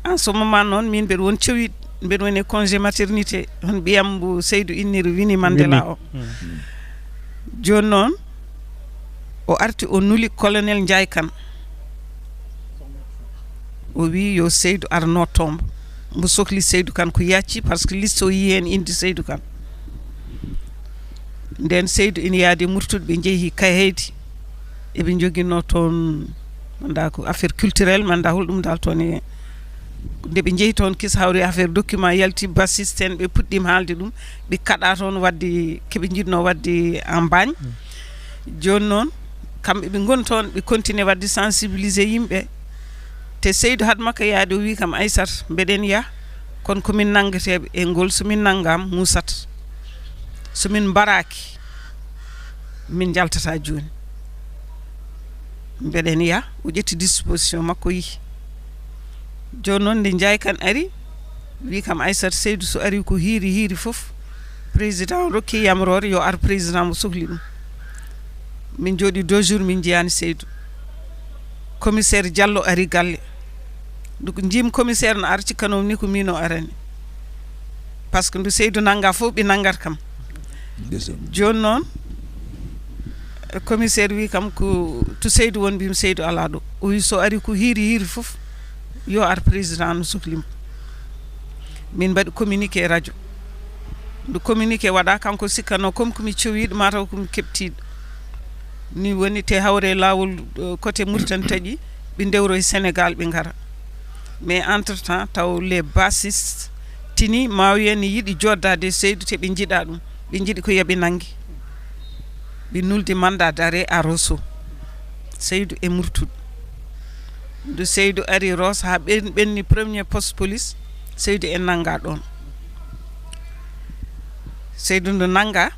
en ce moment noon, min mbeɗa won cowiɗ, mbeɗa woni e congé maternité. Hono ɓiyam mbo Seydou inniri, Winnie Mandela o. Jooni noon, o arti, o nuli colonel Ndiaye Kane. O wi yo Seydou ar notto mbo. Mbo sokli Seydou Kane ko yacci, par ce que liste o yi heen inde Seydou Kane. Nden Seydou ina yaadi e Murtuɗo, ɓe njehi Kayhaydi. Eɓe njoginno toon, manda ko affaire culturelle, manda holɗum dal toon e. Nde ɓe njehi toon, kis hawri affaire document yalti, bassiste en, ɓe puɗɗiima haalde ɗum. Ɓe kaɗa toon wadde, keɓe njiɗno wadde en bagne. Jooni noon, kamɓe ɓe ngoni toon, ɓe continue wadde sensibiliser yimɓe. Te Seydou had makko yaade, o wi kam, Aysata, mbeɗen yah, kono ko min nanngeteeɓe e ngol, so min nanngaama, muusat. So min mbaraaki, min njaltata jooni. Mbeɗen yah, o ƴetti disposition makko, o yihi. Jooni noon, nde Ndiaye Kane ari, wi kam, Aysata, Seydou so ari ko hiiri hiiri fof, président rokki yamroore yo ar, président mo sokli ɗum. Min jooɗi deux jours, min njiyaani Seydou. Commissaire Diallo ari galle. Ndu ko njiimi commissaire no ar, cikkanomi ni ko min o arani. Par ce que ndu Seydou nannga fof, ɓe nanngata kam. Jooni noon, commissaire wi kam ko to Seydou woni, mbimi Seydou alaa ɗo. O wi so ari ko hiiri hiiri fof, yo ar, président no sokli mo. Min mbaɗi communiqué radio. Ndu communiqué waɗa, kanko sikkanno comme ko mi cowiiɗo, mataw ko mi keɓtiiɗo. Ni woni te hawre laawol, eh, côté Mauritanie taƴi, ɓe ndewro e Sénégal, ɓe ngara. Mais entre temps, taw les bassistes tini Mawiya ne yiɗi joddade e Seydou, te ɓe njiɗa ɗum. Ɓe njiɗi ko yoɓe nannge. Ɓe nuldi mandat d'arrêt à Rosso. Seydou e Murtuɗo. Ndu Seydou ari Rosso haa ɓen-, ɓenni premier poste police, Seydou en nannga ɗoon. Seydou ndu nannga,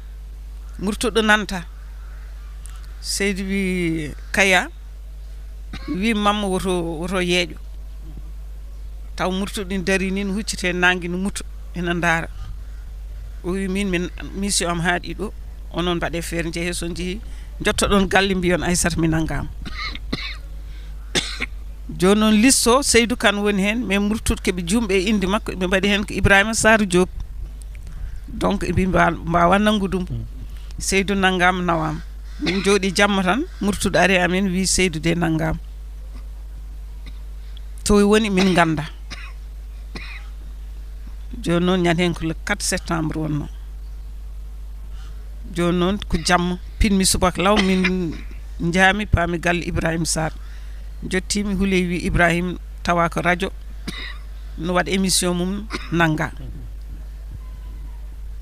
Murtuɗo nanta. Seydou wi Kaya, wi Mamma woto, woto yeeƴo. Taw Murtuɗo ina darii ni, no hucciti e naange, no muto. ena ndaara. O wi min, min mission am haaɗi ɗo, onon mbaɗe feere, njehee, so njehii, njottoɗon galle, mbiyon Aysata mi nanngaama. Jooni noon, liste o, Seydou Kane woni heen, mais Murtut keɓe juumɓe e innde makko, ɓe mbaɗi heen ko Ibrahima Sarr Diop. Donc, eɓe mba-, mbaawa nanngu ɗum. Seydou nanngaama, nawaama. Min njooɗii jamma tan, Murtut ari amen, wi Seydou de nanngaama. To woni min ngannda. Jooni noon, ñande heen ko le quatre septembre wonno. Jooni noon, ko jamma, pinmi subaka law, min njaami, paami galle Ibrahima Sarr. Jottiimi, huley wi Ibrahima tawa ko radio, no waɗa émission mum, nannga.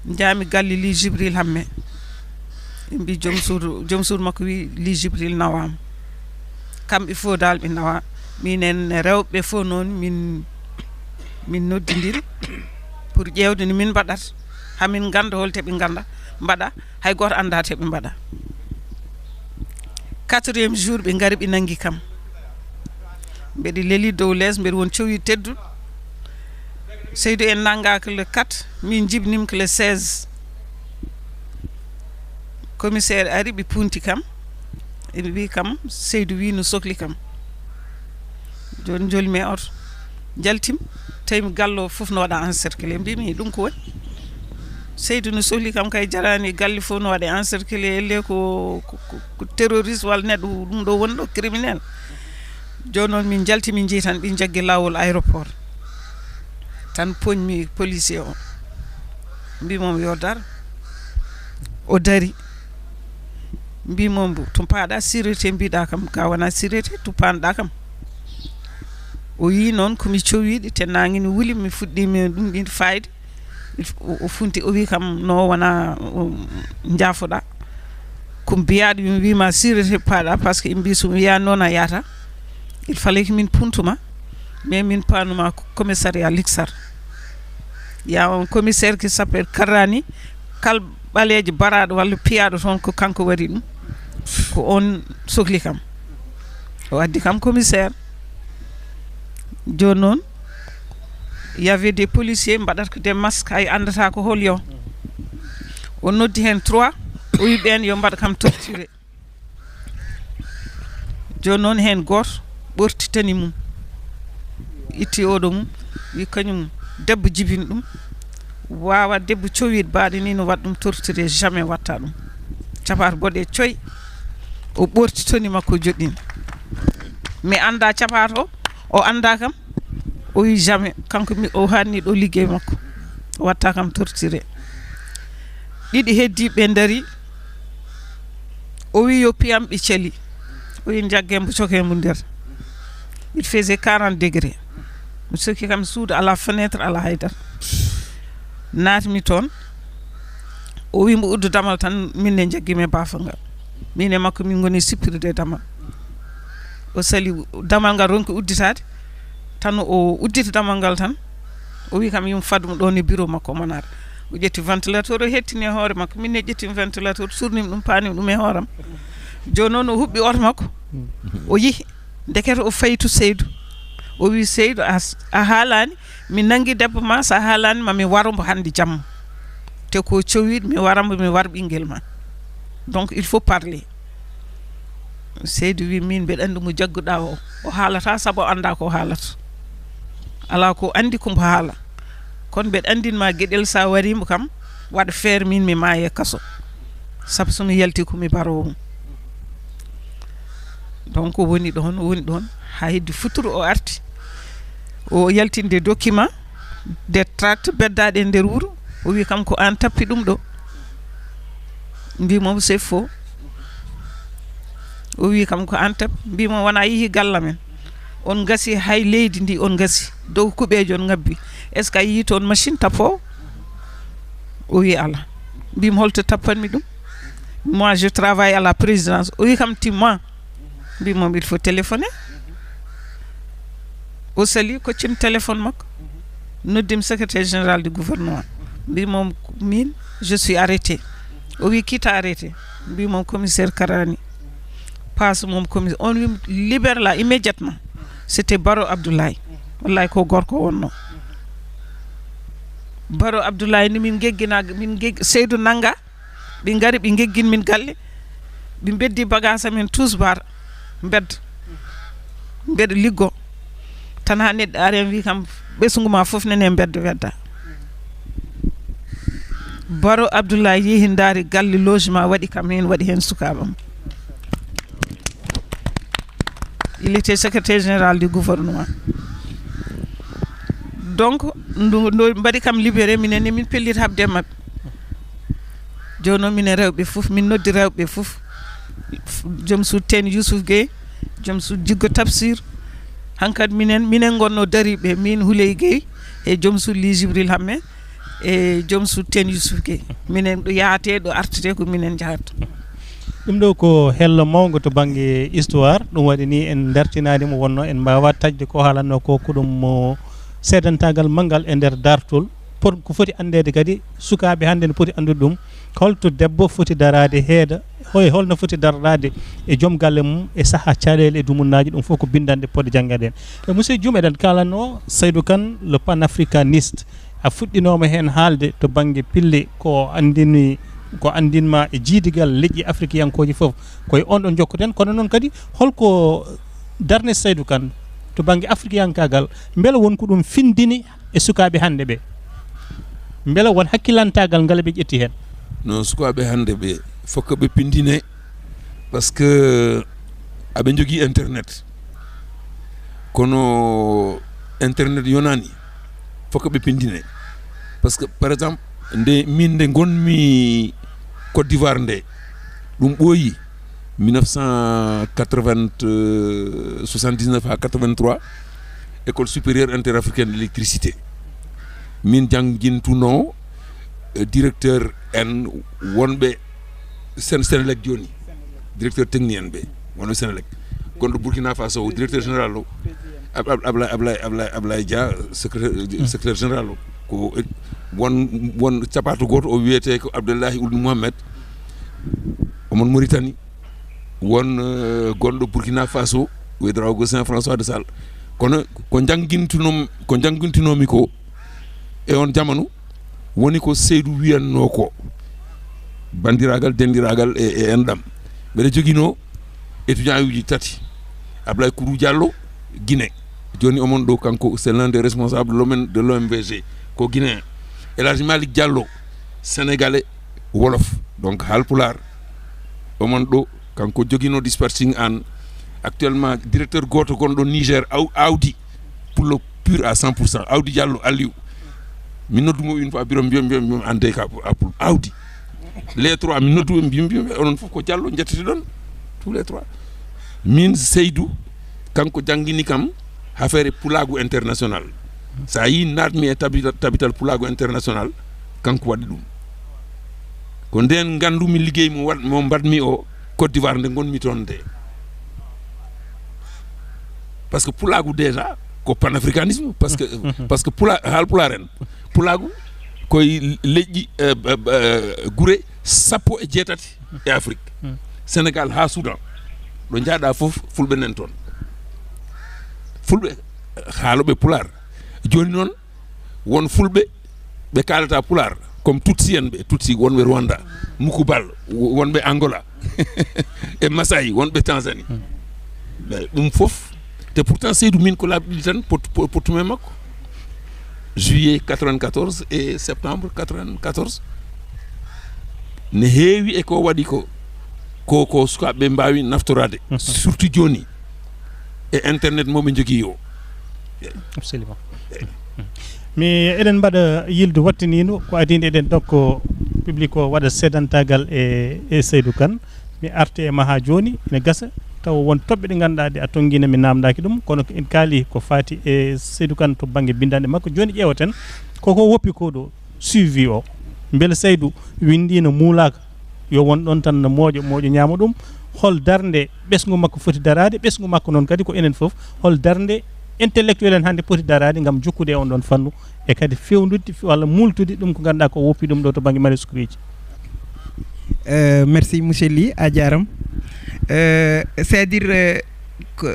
Njaami galle li Jibril Hamme. Ɓe mbi joom suudu, joom suudu makko wi li Jibril nawaama. Kamɓe fof dal ɓe nawa. Minen rewɓe fof noon min, min noddidiri pour ƴeewde no min mbaɗata. Hamin ngannda holte ɓe ngannda mbaɗa. Hay gooto anndaa te ɓe mbaɗa. Quatrième jour, ɓe ngari, ɓe nanngi kam. Mbeɗe leli dow lees, mbeɗe won cowi tedduɗo. Seydou en nanngaaka le quatre, min njibinima ko le seize. Commissaire ari, ɓe punti kam. Ene wi kam, Seydou wi no sokli kam. Jooni njolmi e oto, njaltimi, tawimi galle o fof no waɗa encerclé. Mbimi, ɗum ko woni? Seydou no sokli kam kay, jarani galle fof no waɗa encerclé, elle ko, ko, ko, ko terroriste walla neɗɗo ɗum ɗo woni ɗo, criminel. Jooni noon min njalti, min njehi tan, ɓe njaggi laawol aéroport. Tan poñmi policier o, mbimomi yo dar. O dari. Mbimomi, to paaɗa sûreté, mbiɗa kam, ka wona sûreté, to panɗa kam. O yii noon ko mi cowiɗi, te nangi ne wuli, mi fuɗɗimi ɗum ɗin fayde. O, o funti, o wi kam, no wona, o, njaafoɗa. Ko mbiyaɗo, mi wima sûreté paaɗa, parce que ɓe mbi so mi wiya noon a yahata. Il fallait que min puntuma, mais min panuma ko commissariat Liksar. Il y a un commissaire qui s'appelle Karrani, kal ɓaleejo baraɗo walla piyaɗo toon ko kanko waɗi ɗum. Ko on sokli kam. O addi kam commissaire. Jooni noon, il y avait des policiers mbaɗata ko des masques, hay anndata ko hol yo. O noddi heen trois, o wi ɓeen yo mbaɗ kam torturé. Jooni noon, heen gooto ɓorti tenue mum, itti oɗo mum, wi kañum debbo jibini ɗum, waawa debbo cowiiɗo baaɗo ni no waɗa ɗum torturé, jamais watta ɗum. Capato boɗe coy, o ɓorti tenue makko, o joɗɗini. Mi annda capato o, o annda kam. O wi jamais, kanko mi, o hanni ɗo liggey makko. O watta kam torturé. Ɗiɗi heddi ɓe dari. O wi yo piyam, ɓe cali. O wi jagge mbo, coke mbo nder. Il faisait quarante degrés. Mi sokki kam suudu, ala fenêtre, ala haydara. Naatmi toon. O wi mbo uddu damal tan, min ne jaggi me baafa ngal. Min e makko min ngoni sippirde damal. O sali damal ngal, ronki udditaade. Tan o udditi damal ngal tan. O wi kam yum fadum ɗon e bureau makko, omo naata. O ƴetti ventilateur, o hettini e hoore makko. Min ne ƴetti ventilateur, surnim ɗum, panim ɗum e hooram. Jooni noon o huɓɓi oto makko. O yihi. Ndekete o fayi to Seydou. O wi, "Seydou, a, a haalani, mi nangi debbo ma, sa haalani ma mi waro mbo hannde jamma. Te ko cowiɗo, mi wara mbo, mi war ɓinngel ma. Donc, il faut parler." Seydou wi, "Min mbeɗa anndi mo jagguɗa o, o haalata sabu o annda ko haalata. Ala ko anndi ko mbo haala. Kono mbeɗa anndin ma geɗel, sa wari mbo kam, waɗa feere min mi maaya e kaso. Sabu so mi yalti ko mi baroowo mo." Donc, o woni ɗon, o woni ɗon, haa heddi futuro o arti. O yaltinde document, des tracts beddaaɗe e nder wuro. O wi kam, "Ko an tappi ɗum ɗo?" Mbimo, "C'est faux." O wi kam, "Ko an tappi." Mbimo, "Wona yihi galle men. On ngasi hay leydi ndi, on ngasi. Dow kuɓeejo on ngabbi. Est-ce que a yii toon machine tappoowo?" O wi, "Ala." Mbimo, "Holto tappanmi ɗum? Moi, je travaille à la présidence." O wi kam, "Timma." Mbimo, "Il faut téléphoner." O sali, koccim téléphone makko. Noddim secrétaire général du gouvernement. Mbimo, "Min, je suis arrêté." O wi, "Qui t'a arrêté?" Mbimo, "Commissaire Karani." Passe mum commissaire. On wi, "Libère-la immédiatement." C'était Baro Abdoulaye. Wallahi ko gorko wonno. Baro Abdoulaye ni min geggina, min gegg-, Seydou nanga, ɓe ngari ɓe geggin min galle, ɓe beddi bagage amen tous bar, mbedda, mbeɗa liggo. Tan ha neɗɗo ari en wi kam ɓesngu ma fof nene mbedda wedda. Baro Abdoulaye yeehi ndaari galle logement waɗi kam heen, waɗi heen sukaaɓam. Il était secrétaire général du gouvernement. Donc, ndu, ndu mbaɗi kam libéré, minen ne min pellit haɓde e maɓɓe. Jooni noon minen rewɓe fof, min noddi rewɓe fof. Joom suudu Teen Youssouf Gueye, joom suudu Jiggo Tafsir. Hankadi minen, minen ngonno dariiɓe, min Houleye Gueye e joom suudu Ly Jibril Hammé e joom suudu Teen Youssouf Gueye. Minen ɗo yahatee, ɗo artetee ko minen njahata. Ɗum ɗo ko hello mawngo to bannge histoire. Ɗum waɗi ni en dartinaani mo, wonno en mbaawaa taƴde ko haalanno ko, ko ɗum mo seedantaagal manngal e nder daartol. Pot-, ko foti anndeede kadi, sukaaɓe hannde no poti anndude ɗum. Holto debbo foti daraade heeda, hoy holno foti dardaade e joom galle mum e sahaa caɗeele e dumunnaaji, ɗum fof ko binndanɗe potɗe janngeede. E monsieur Dioum, eɗen kaalanno Saydou Kane, le panafricaniste. A fuɗɗinooma heen haalde to bannge pille ko anndini, ko anndinma e jiidigal leƴƴi afrikiyankooji fof. Ko e on ɗon njokkoten, kono noon kadi holko darnde Saydou Kane to bannge afrikiyankaagal, mbele won ko ɗum findini e sukaaɓe hannde ɓe? Mbele won hakkilantaagal ngal ɓe ƴetti heen? No, sukaaɓe hannde ɓe, fof ko ɓe pindine, parce que aɓe njogii internet. Kono internet yonaani, fof ko ɓe pindine. Parce que, par exemple, nde min, nde ngonmi Côte d'Ivoire nde, ɗum ɓooyi, mille neuf cent quatre-vingt, euh, soixante-dix-neuf à quatre-vingt-trois, École supérieure interafricaine d'électricité. Min janngintunoo, euh, directeur en wonɓe Sen-, Senelec jooni, directeur technique en ɓe, wonɓe Senelec. Gonɗo Burkina Faso o, directeur général o, Ab-, Ab-, Ablaye, Ablaye, Ablaye, Ablaye Dia, secrétaire, secrétaire général o. Ko won, won capaato gooto o wiyetee ko Abdullahi Ould Mohamed, omon Mauritanie. Won, eh, gonɗo Burkina Faso, wiyetee Augustin François de Sall. Kono ko njanngintuno-, ko njanngintunoomi ko e on jamanu, woni ko Seydou wiyannoo ko, banndiraagal, denndiraagal e, e enɗam. Mbeɗa joginoo étudiant uji tati. Ablaye Kourou Diallo, Guinée. Jooni omon ɗo, kanko, c'est l'un des responsables de l'O M V G, ko Guinéen. El Hadji Malick Diallo, Sénégalais, Wolof, donc Haalpulaar. Omon ɗo, kanko joginoo dispatching an. Actuellement, directeur gooto gonɗo Niger, aw-, Awdi, pullo pur à cent pour cent. Awdi Diallo, Aliou. Mi noddu mo une fois, biro mbiyam, mbiyam, mbiyam, an dey ka a pul-, Awdi. Les trois, mi noddu ɓe, mbiyam, mbiyam, onon fof ko Diallo njettete ɗon, tous les trois. Min Seydou, kanko janngini kam affaire pulaagu international. So a yii naatmi e tabital, tabital pulaagu international, kanko waɗi ɗum. Ko ndeen nganndumi liggey mo waɗ-, mo mbaɗmi o Côte d'Ivoire nde ngonmi toon nde. Parce que pulaagu déjà ko panafricanisme, parce que, parce que pula-, Haalpulaar en, pulaagu koye leƴƴi, eh, eh, eh, gure sappo e jeetati e Afrique. Sénégal haa Soudan. Ɗo njaaɗa fof, fulɓe nan toon. Fulɓe, haalooɓe pulaar. Jooni noon, won fulɓe ɓe kaalata pulaar, comme Tutsi en ɓe, Tutsi wonɓe Rwanda, Mukubal wo-, wonɓe Angola, e Masai wonɓe Tanzanie. Mais ɗum fof, te pourtant Seydou min ko laabi ɗiɗi tan pot-, pot-, pottumi e makko. Juillet quatre-vingt-quatorze et septembre quatre-vingt-quatorze. Ne heewi e ko waɗi ko, ko, ko sukaaɓe mbaawi naftoraade, surtout jooni, e internet mo ɓe njogii o. Absolument. Mi, eɗen mbaɗa yildu wattiniindu, ko adii nde eɗen ndokko public o waɗa seedantaagal e, e Seydou Kane. Mi arti e ma haa jooni, ene gasa tawa won toɓɓe ɗe ngannduɗaa ɗe a tonngiino, mi naamndaaki ɗum, kono ko en kaali ko faati e Seydou Kane to bannge binndanɗe makko. Jooni ƴeewaten koko woppi ko ɗo, suivi o. Mbele Seydou winndiino, muulaaka, yo won ɗon tan no mooƴo, mooƴo ñaama ɗum. Hol darnde ɓesngu makko foti daraade? Ɓesngu makko noon kadi ko enen fof. Hol darnde intellectuel en hannde poti daraade ngam jokkude e on ɗon fannu, e kadi fewndude walla muultude ɗum ko ngannduɗaa ko woppi ɗum ɗo to bannge manuscriji? Euh, merci, monsieur Ly, a jaaraama. Euh, c'est-à-dire, euh, ko,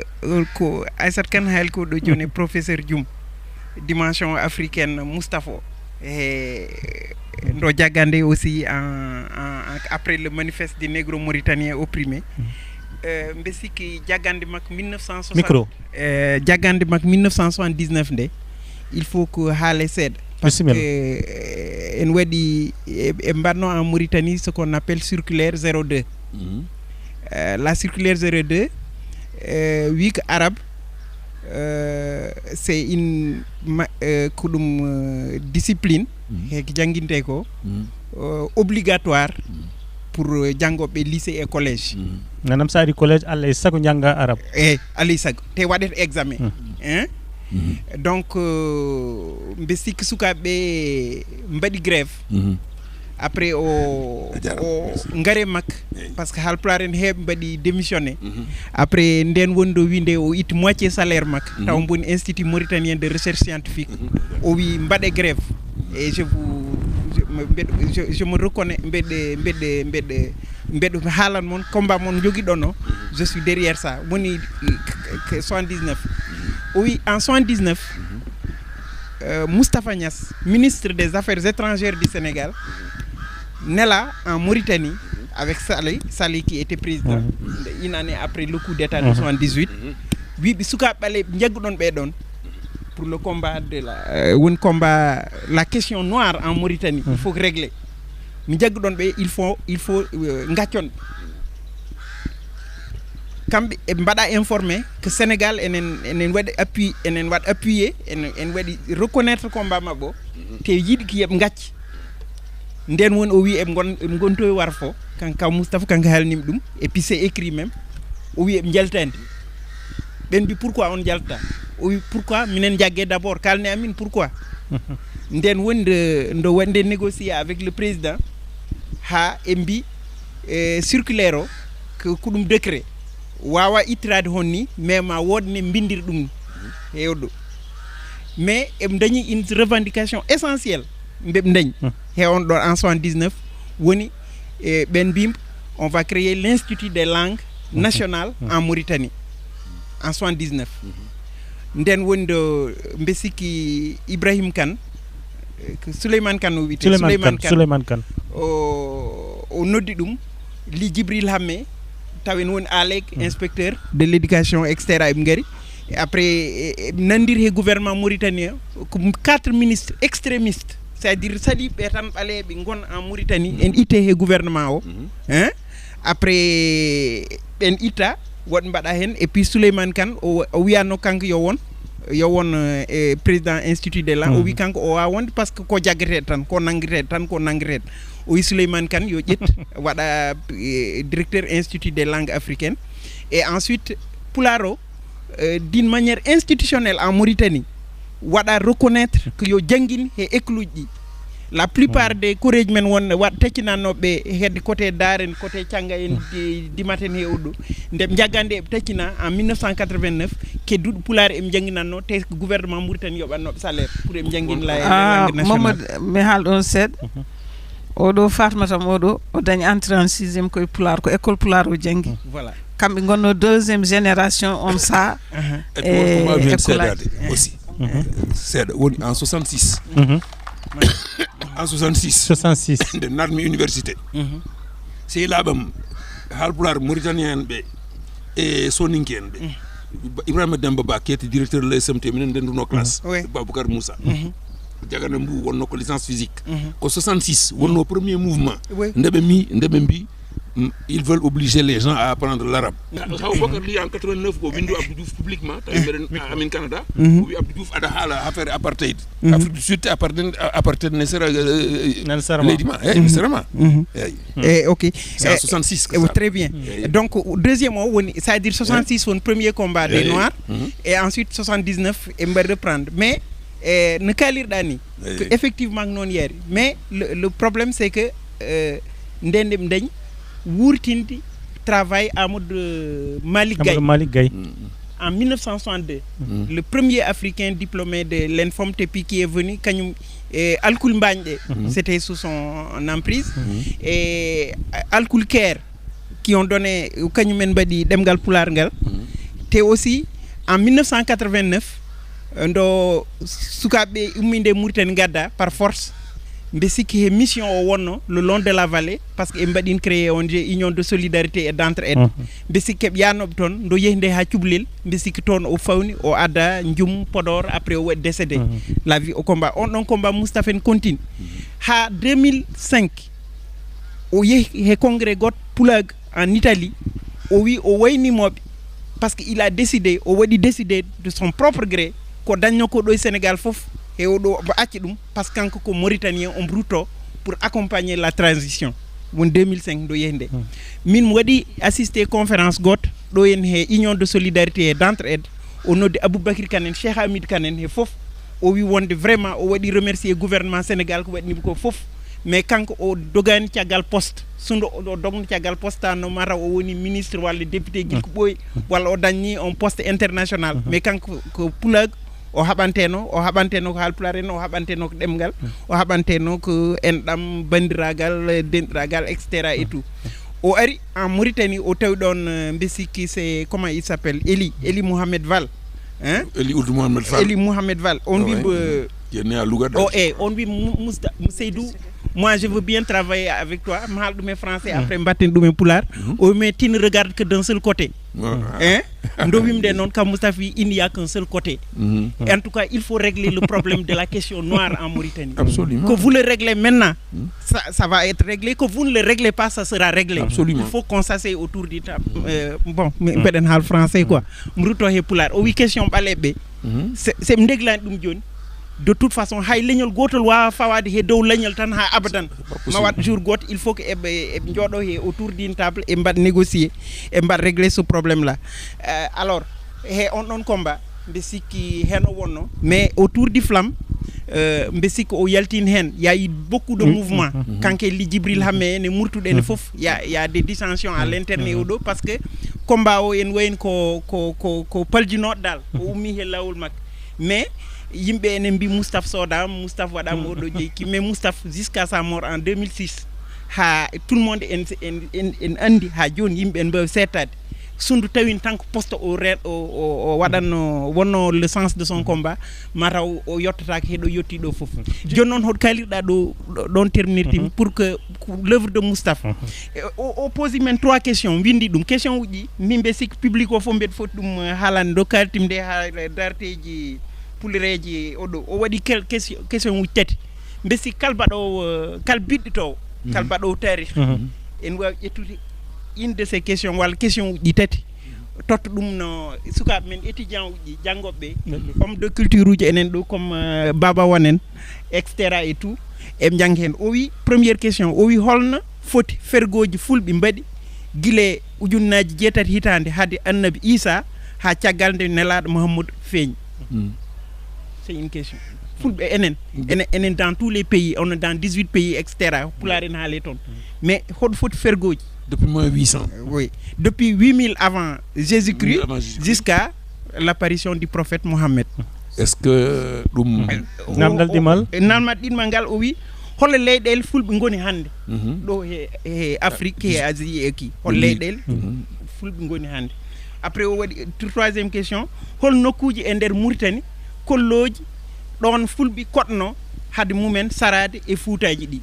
ko Aissata Kane haali ko ɗo jooni, professeur Dioum, dimension africaine Moustapha o. E ndo jaggande aussi en, en- en- après le manifeste des négro-mauritaniens opprimés. Euh, mbe sikki jaggande makko mille neuf cent soixante Micro. Euh, jaggande makko mille neuf cent soixante-dix-neuf nde, il faut que haale seeɗa. Parce que Bisimilla. Euh, en waɗi e e mbaɗno en Mauritanie ce qu'on appelle circulaire zéro deux. Euh, la circulaire zéro deux, euh, wi ko arabe, euh, c'est une ma- euh, ko ɗum euh, discipline, heko janginte ko euh, obligatoire pour euh, janngoɓe lycée et collège. Nanam sa ari collège, allah e sago jannga arabe. E alay sago te waɗete examen. Hein? Donc euh, mbe sikki sukaaɓe mbaɗi grève. Après o A jarama. O ngare makko, parce que halpulaar en heeɓe mbaɗi démissionné. Après nden woni ɗo winde o itti moitié salaire makko, taw mboni Institut Mauritanien de Recherche Scientifique. O wi mbaɗe grève. Et je vous je, me- mbeɗo- je, je me reconnais, mbeɗe mbeɗe mbeɗe mbeɗo haalan mon combat mon jogiɗon o. Je suis derrière ça, woni 79. O wi en 79, euh, Moustapha Niass, ministre des Affaires étrangères du Sénégal, nela en Mauritanie avec Saleh, Saleh qui était président une année après le coup d'état de 78. Wiɓe sukaaɓe ɓaleeɓe jagguɗon ɓe ɗon pour le combat de la euh, woni combat la question noire en Mauritanie, il faut régler. Mi jagguɗon ɓe, il faut il faut euh, gaccon ɓe. Kamɓe e mbaɗa informé que Sénégal enen enen waɗi appui, enen waɗ appuyé, en en waɗi reconnaître combat maɓɓe o, te yiɗi ki yeɓe gacci. Nden woni o wi eɓe gon eɓe gontowi warfo, kan kaw Moustapha kanko haalnimi ɗum. Et puis c'est écrit même, o wi eɓe jaltani. Ɓen mbi pourquoi on jalta? O wi pourquoi minen jagge d'abord, kalne amin pourquoi. Nden woni nde ndo wonde négocier avec le président, ha e mbi e circulaire o ko ko ɗum décret, wawa ittirade honni, mais ma wodne mbindir ɗum ni. Hewɗo mais eɓe dañi une revendication essentielle, mbeɓe dañi he on ɗon en 79, woni e ɓen mbim on va créer l'institut des langues nationales en Mauritanie en 79. Nden woni ɗo mbe sikki Ibrahim Kane, eh, ko Souleymane Kane o wiyete. Souleymane Kane, Souleymane Kane. O o noddi ɗum li Djibril Hammé, tawen woni alek inspecteur de l'éducation, et cetera. Eɓe ngari et après e- e- nandiri he gouvernement mauritanien, ko quatre ministres extrémistes, c'est à dire saɗiɓe tan ɓaleeɓe gon en Mauritanie, en itte he gouvernement o. Hein? Après ɓen itta, woɗ mbaɗa hen. Et puis Souleymane Kane o o wiyatno kanko yo won yo won euh, e président institut de langue, o wi kanko o wawa wonde parce que ko jaggeteɗo tan, ko nanggueteɗo tan, ko nanggueteɗo. O wi Souleymane Kane yo ƴet waɗa euh, directeur institut des langues africaines. Et ensuite pulaar o euh, d'une manière institutionnelle en Mauritanie, waɗa reconnaître que yo jangguin he école uji ɗi. La plupart des collège men won waɗ taccinannoɓe hedde côté Daren, côté Canga en, di- Dimaten he oɗo. Nde ɓe jaggande eɓe taccina en 1989, ke duɗo pulaar eɓe jannginanno, te ko gouvernement Mauritanie yoɓannoɓe salaire pour eɓe janngina la Ah, langue nationale. Mamadou, mi haal ɗon seeɗa. Oɗo Fatma tam oɗo o dañi entrée en sixième koye pulaar, ko école pulaar o janngi. Voilà. Kamɓe gonno deuxième génération on saha. E ko won ko mbaawi heen École aji. Seedaade aussi. Seeɗa woni en 66. En 66. 66. Nde naatmi université, sehilaaɓam haalpulaar mauritanien en ɓe e soninke en ɓe, Ibrahima Demba Ba, qui était directeur de l'E S M T, minen ndenduno classe. Oui. Baboucar Moussa. Jagana Mbu wonno ko licence physique. Ko 66 wonno premier mouvement. Oui. Nde ɓe mi nde ɓe mbi, mm, ils veulent obliger les gens à apprendre l'arabe. Aboubacar Ly en 89 ko windu Abdou Diouf publiquement, tawi mbiɗen amin Canada. O wi Abdou Diouf aɗa haala affaire apartheid. Afrique du Sud, apartheid, apartheid ne sera, euh, Nan sera ma. Leydi ma, eh, ne sera ma. Eyi. Eh, ok. C'est en Eh, 66 que eh, ça. Très bien. Eh. Donc, deuxième o woni, c'est-à-dire 66 woni premier combat des Eh. Noirs, et ensuite 79 e mbaɗi reprendre. Mais eh, no kaalirɗa ni, Eh. ko effectivement noon yaari. Mais le, le problème c'est que euh, nden nde ɓe dañi wurtinde travail Amadou euh, Malick Gaye. Amadou Malick Gaye. En 1962, le premier Africain diplômé de l'ENFOM, et puis qui est venu, kañum e Alkul Mbañɗe, c'était sous son emprise. Et Alkul Ker, qui ont donné, kañum en mbaɗi ɗemngal pulaar ngal. Te aussi en 1989, Ndo sukaaɓe umminde Mauritanie ngadda par force, mbe sikki he mission o wonno le long de la vallée, parce que en mbaɗin créé on je union de solidarité et d'entraide. Mbe sikki ɓe yaanooɓe toon, ndo yehi nde haa cublel, mbe sikki toon o fawni, o adda njum Podor, après o waɗi décédé. La vie au combat, on ɗon combat Moustapha en continue haa deux mille cinq. O yehi he congrès goto Pulaar en Italie, o wi o waynimooɓe, parce que il a décidé, o waɗi décidé de son propre gré, ko dañno ko ɗo e Sénégal fof, e o ɗo mo acci ɗum, parce que kanko ko Mauritanien, on rutto pour accompagner la transition. Won deux mille cinq ndo yehi nde. Min mi waɗi assisté conférence goto ɗo en he union de solidarité et d'entraide, o noddi Aboubacry Kane en, Cheikh Hamidou Kane en, he fof. O wi wonde vraiment o waɗi remercier gouvernement Sénégal ko waɗnimo ko fof, mais kanko o dogani caggal poste. Sundo o dogno caggal poste, tan no mataw o woni ministre walla député gila ko ɓooyi, walla o dañni on poste international, mais kanko ko Pulaar o haɓanteno, o haɓanteno ko Haalpulaar en, o haɓanteno ko ɗemngal, o haɓanteno ko enɗam, banndiraagal, denɗiraagal, et cetera et tout. O ari en Mauritanie, o tawi ɗon, euh, mbe sikki, c'est, comment il s'appelle, Eli, Eli Mohamed Val, hein? Eli Ould Mohamed Val. Eli Mohamed Val. On wi mbo, qui est né à Louga, o, e on wi Mousta Seydou, moi je veux bien travailler avec toi, mi haala ɗum e français, après mbatten ɗum e Pulaar. O wi mais tu ne regardes que d'un seul côté. Hein? Ndo wimde noon kam Moustapha, il n'y a qu'un seul côté. En tout cas, il faut régler le problème de la question noire en Mauritanie. Absolument. Que vous le réglez maintenant, ça, ça va être réglé. Que vous ne le réglez pas, ça sera réglé. Absolument. Il faut qu'on s'asseye autour du table. Euh, bon, mi mbeɗen haal français quoi. Mi rutto he Pulaar. O wi question ɓaleeɓe. Se, se ɓe ndeglani ɗum jooni, de toute façon, hay leñol gootol waawa fawaade he dow leñol tan haa abadan. Ma waɗ jour gooto, il faut que eɓe, eɓe njooɗo he autour d'une table, e mbaɗ négocier, e mbaɗ régler ce problème là. Euh, alors, he on ɗon combat, mbe sikki heno wonno, mais autour du flamme, euh, mbe sikki o yaltin heen, y a eu beaucoup de mouvement. Kanko e Djibril Hammé en e Murtuɗo en fof, y a, y a des dissensions à l'interne e oɗo, parce que combat o en wayni ko, ko, ko, ko paljinooɗo dal, o ummi he laawol makko. Mais yimɓe enen mbi Moustapha soodama, Moustapha waɗama oɗo jeyi ki, mais Moustapha jusqu'à sa mort en deux mille six, ha tout le monde en, en, en, en andi ha jooni yimɓe en mbawi seettade. Sundu tawin tan ko poste o re-, o, o, o waɗanno, wonno le sens de son combat, mataw o yottatake heɗo yetti ɗo fof. Jooni noon hoto kalirɗa ɗo, ɗo, ɗon terminirtimi pour que l'œuvre de Moustapha. E, o, o posi men trois questions, windi ɗum. Question uji ɗi, min mbe sikki public o fof mbeɗa foti ɗum, eh, haalande, ɗo kaltim nde ha darteji pulireji oɗo. O waɗi kel-, question, question uji tati. Mbe sikki kala mbaɗowo, eh, kala biɗɗitowo, kala mbaɗowo taarih. En wawi ƴettude une de ces questions walla question uji ɗi tati. Totta ɗum no sukaaɓe men, étudiant uji, janngoɓe, homme de culture uji enen ɗo comme, euh, Baba Wan en, et cetera et tout, eɓe njannga heen. O wi, première question, o wi holno foti fergooji fulɓe mbaɗi gila ujunnaaji jeetati hitaande hade Annabi Isa haa caggal nde Nelaaɗo Muhammadu feeñi? C'est une question. Fulɓe enen, enen, enen dans tous les pays, on est dans dix-huit pays, et cetera. Pulaar en haali toon. Mais hoɗo foti fergooji? Depuis moins huit cents. Oui. Depuis huit mille avant Jésus-Christ, huit mille avant Jésus-Christ, jusqu'à l'apparition du prophète Mohammed. Est-ce que ɗum... Namdal ɗimal? E namdal ɗimal ngal, o wi, hol leyɗeele fulɓe ngoni hannde? Ɗo he, he Afrique, he Asie e ki. Hol leyɗeele fulɓe ngoni hannde? Après, o waɗi tr-, troisième question, hol nokkuuji e nder Mauritanie kollooji ɗoon fulɓe koɗno hade mumen saraade e fuutaaji ɗi?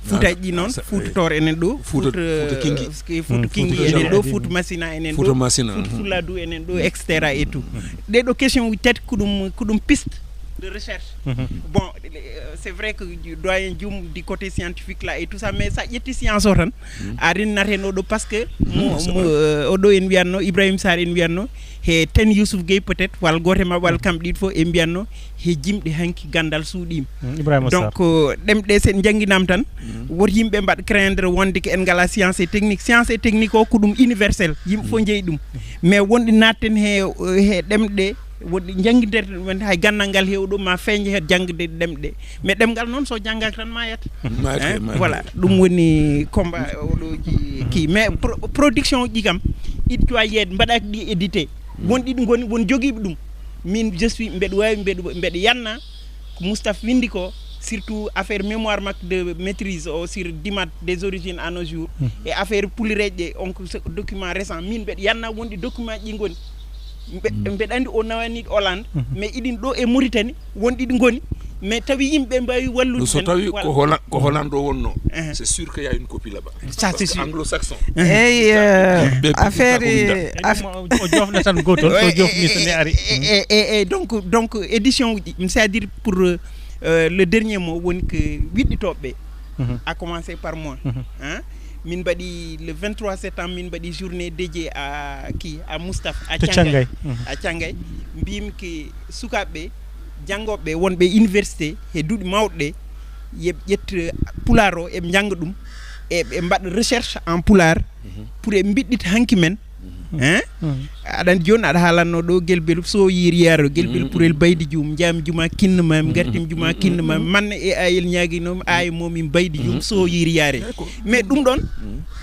Fuutaaji ɗi noon, Fuuta Tooro enen ɗo, Fuuta, Fuuta Kingi, Fuuta Kingi enen ɗo, Fuuta Masina enen ɗo, Fuuta Fulladu enen ɗo, et cetera et tout. Ɗee ɗo question uji tati ko ɗum, ko ɗum piste de recherche. Bon, euh, c'est vrai que doyen Dioum du côté scientifique là et tout ça, mais sa ƴetti science o tan, a rinnat heen oɗo, parce que mo, mo, euh, oɗo en wiyatno, Ibrahima Sarr en wiyatno, he Ten Youssouf Gueye peut-être, walla gooto e maɓɓe, walla kamɓe ɗiɗo fof en mbiyatno, he jimɗi hanki ganndal suuɗiima. Donc, euh, ɗemɗe ɗe sen njannginaama tan, woto yimɓe mbaɗ craindre wonde ko en ngalaa science et technique. Science et technique o ko ɗum universel, yimɓe fof njeyi ɗum. Mais wonde naatten he, he ɗemɗe woɗɗi njanngindirde ɗumen, hay ganndal ngal heew ɗo ma feeñe he janngude ɗemɗe. Mais ɗemngal noon so janngaaka tan maayat. Maayat. Hein? Maayat. Voilà, ɗum woni combat oɗo ji-, ki. Mais pro-, production ji kam, iɗi cuwa yeede, mbaɗaaki ɗi édité. Won ɗiɗi ngoni, won jogiiɓe ɗum. Min, je suis, mbeɗa waawi, mbeɗa, mbeɗa yanna ko Moustapha winndi ko, surtout affaire mémoire makko de maîtrise o sur Dimat des origines à nos jours, et affaire pulireeje ɗe, on ko document récent. Min mbeɗa yanna wonde document ji ngoni. Mbe- mbeɗa anndi o nawaniiɗo Hollande, mais iɗin ɗo e Mauritanie won ɗiɗi ngoni, mais tawi yimɓe mbawi wallude. So tawi ko Hollande, ko Hollande o wonno, c'est sûr que y a une copie là-bas. Ça, c'est sûr. Anglo-saxon. Eyi. Affaire. O jofna tan gotol, so jofni so ne ari. E donc, donc édition uji, c'est-à-dire pour le dernier mot, woni que wiɗɗitooɓe ɓe, à commencer par moi, hein. Min mbaɗi le vingt-trois septembre, min mbaɗi journée dédiée à qui, à Moustapha, à Thiangay. À Thiangay. Mbimi que sukaaɓe ɓe, janngooɓe ɓe wonɓe université he duɗi mawɗe ɗe, yeɓe ƴetta pulaar o, eɓe njannga ɗum, eɓe mbaɗa recherche en pulaar, pour eɓe mbiɗɗita hanki men. Hein? Aɗa anndi jooni aɗa haalanno ɗo gelbel so yiiri yaaro, gelbel purel baydi juum, njaami juma kinna maami, ngartim juma kinna maami, manna e ayel ñaaginoomi, aaya moomin baydi juum so yiiri yaare. Mais ɗum ɗon,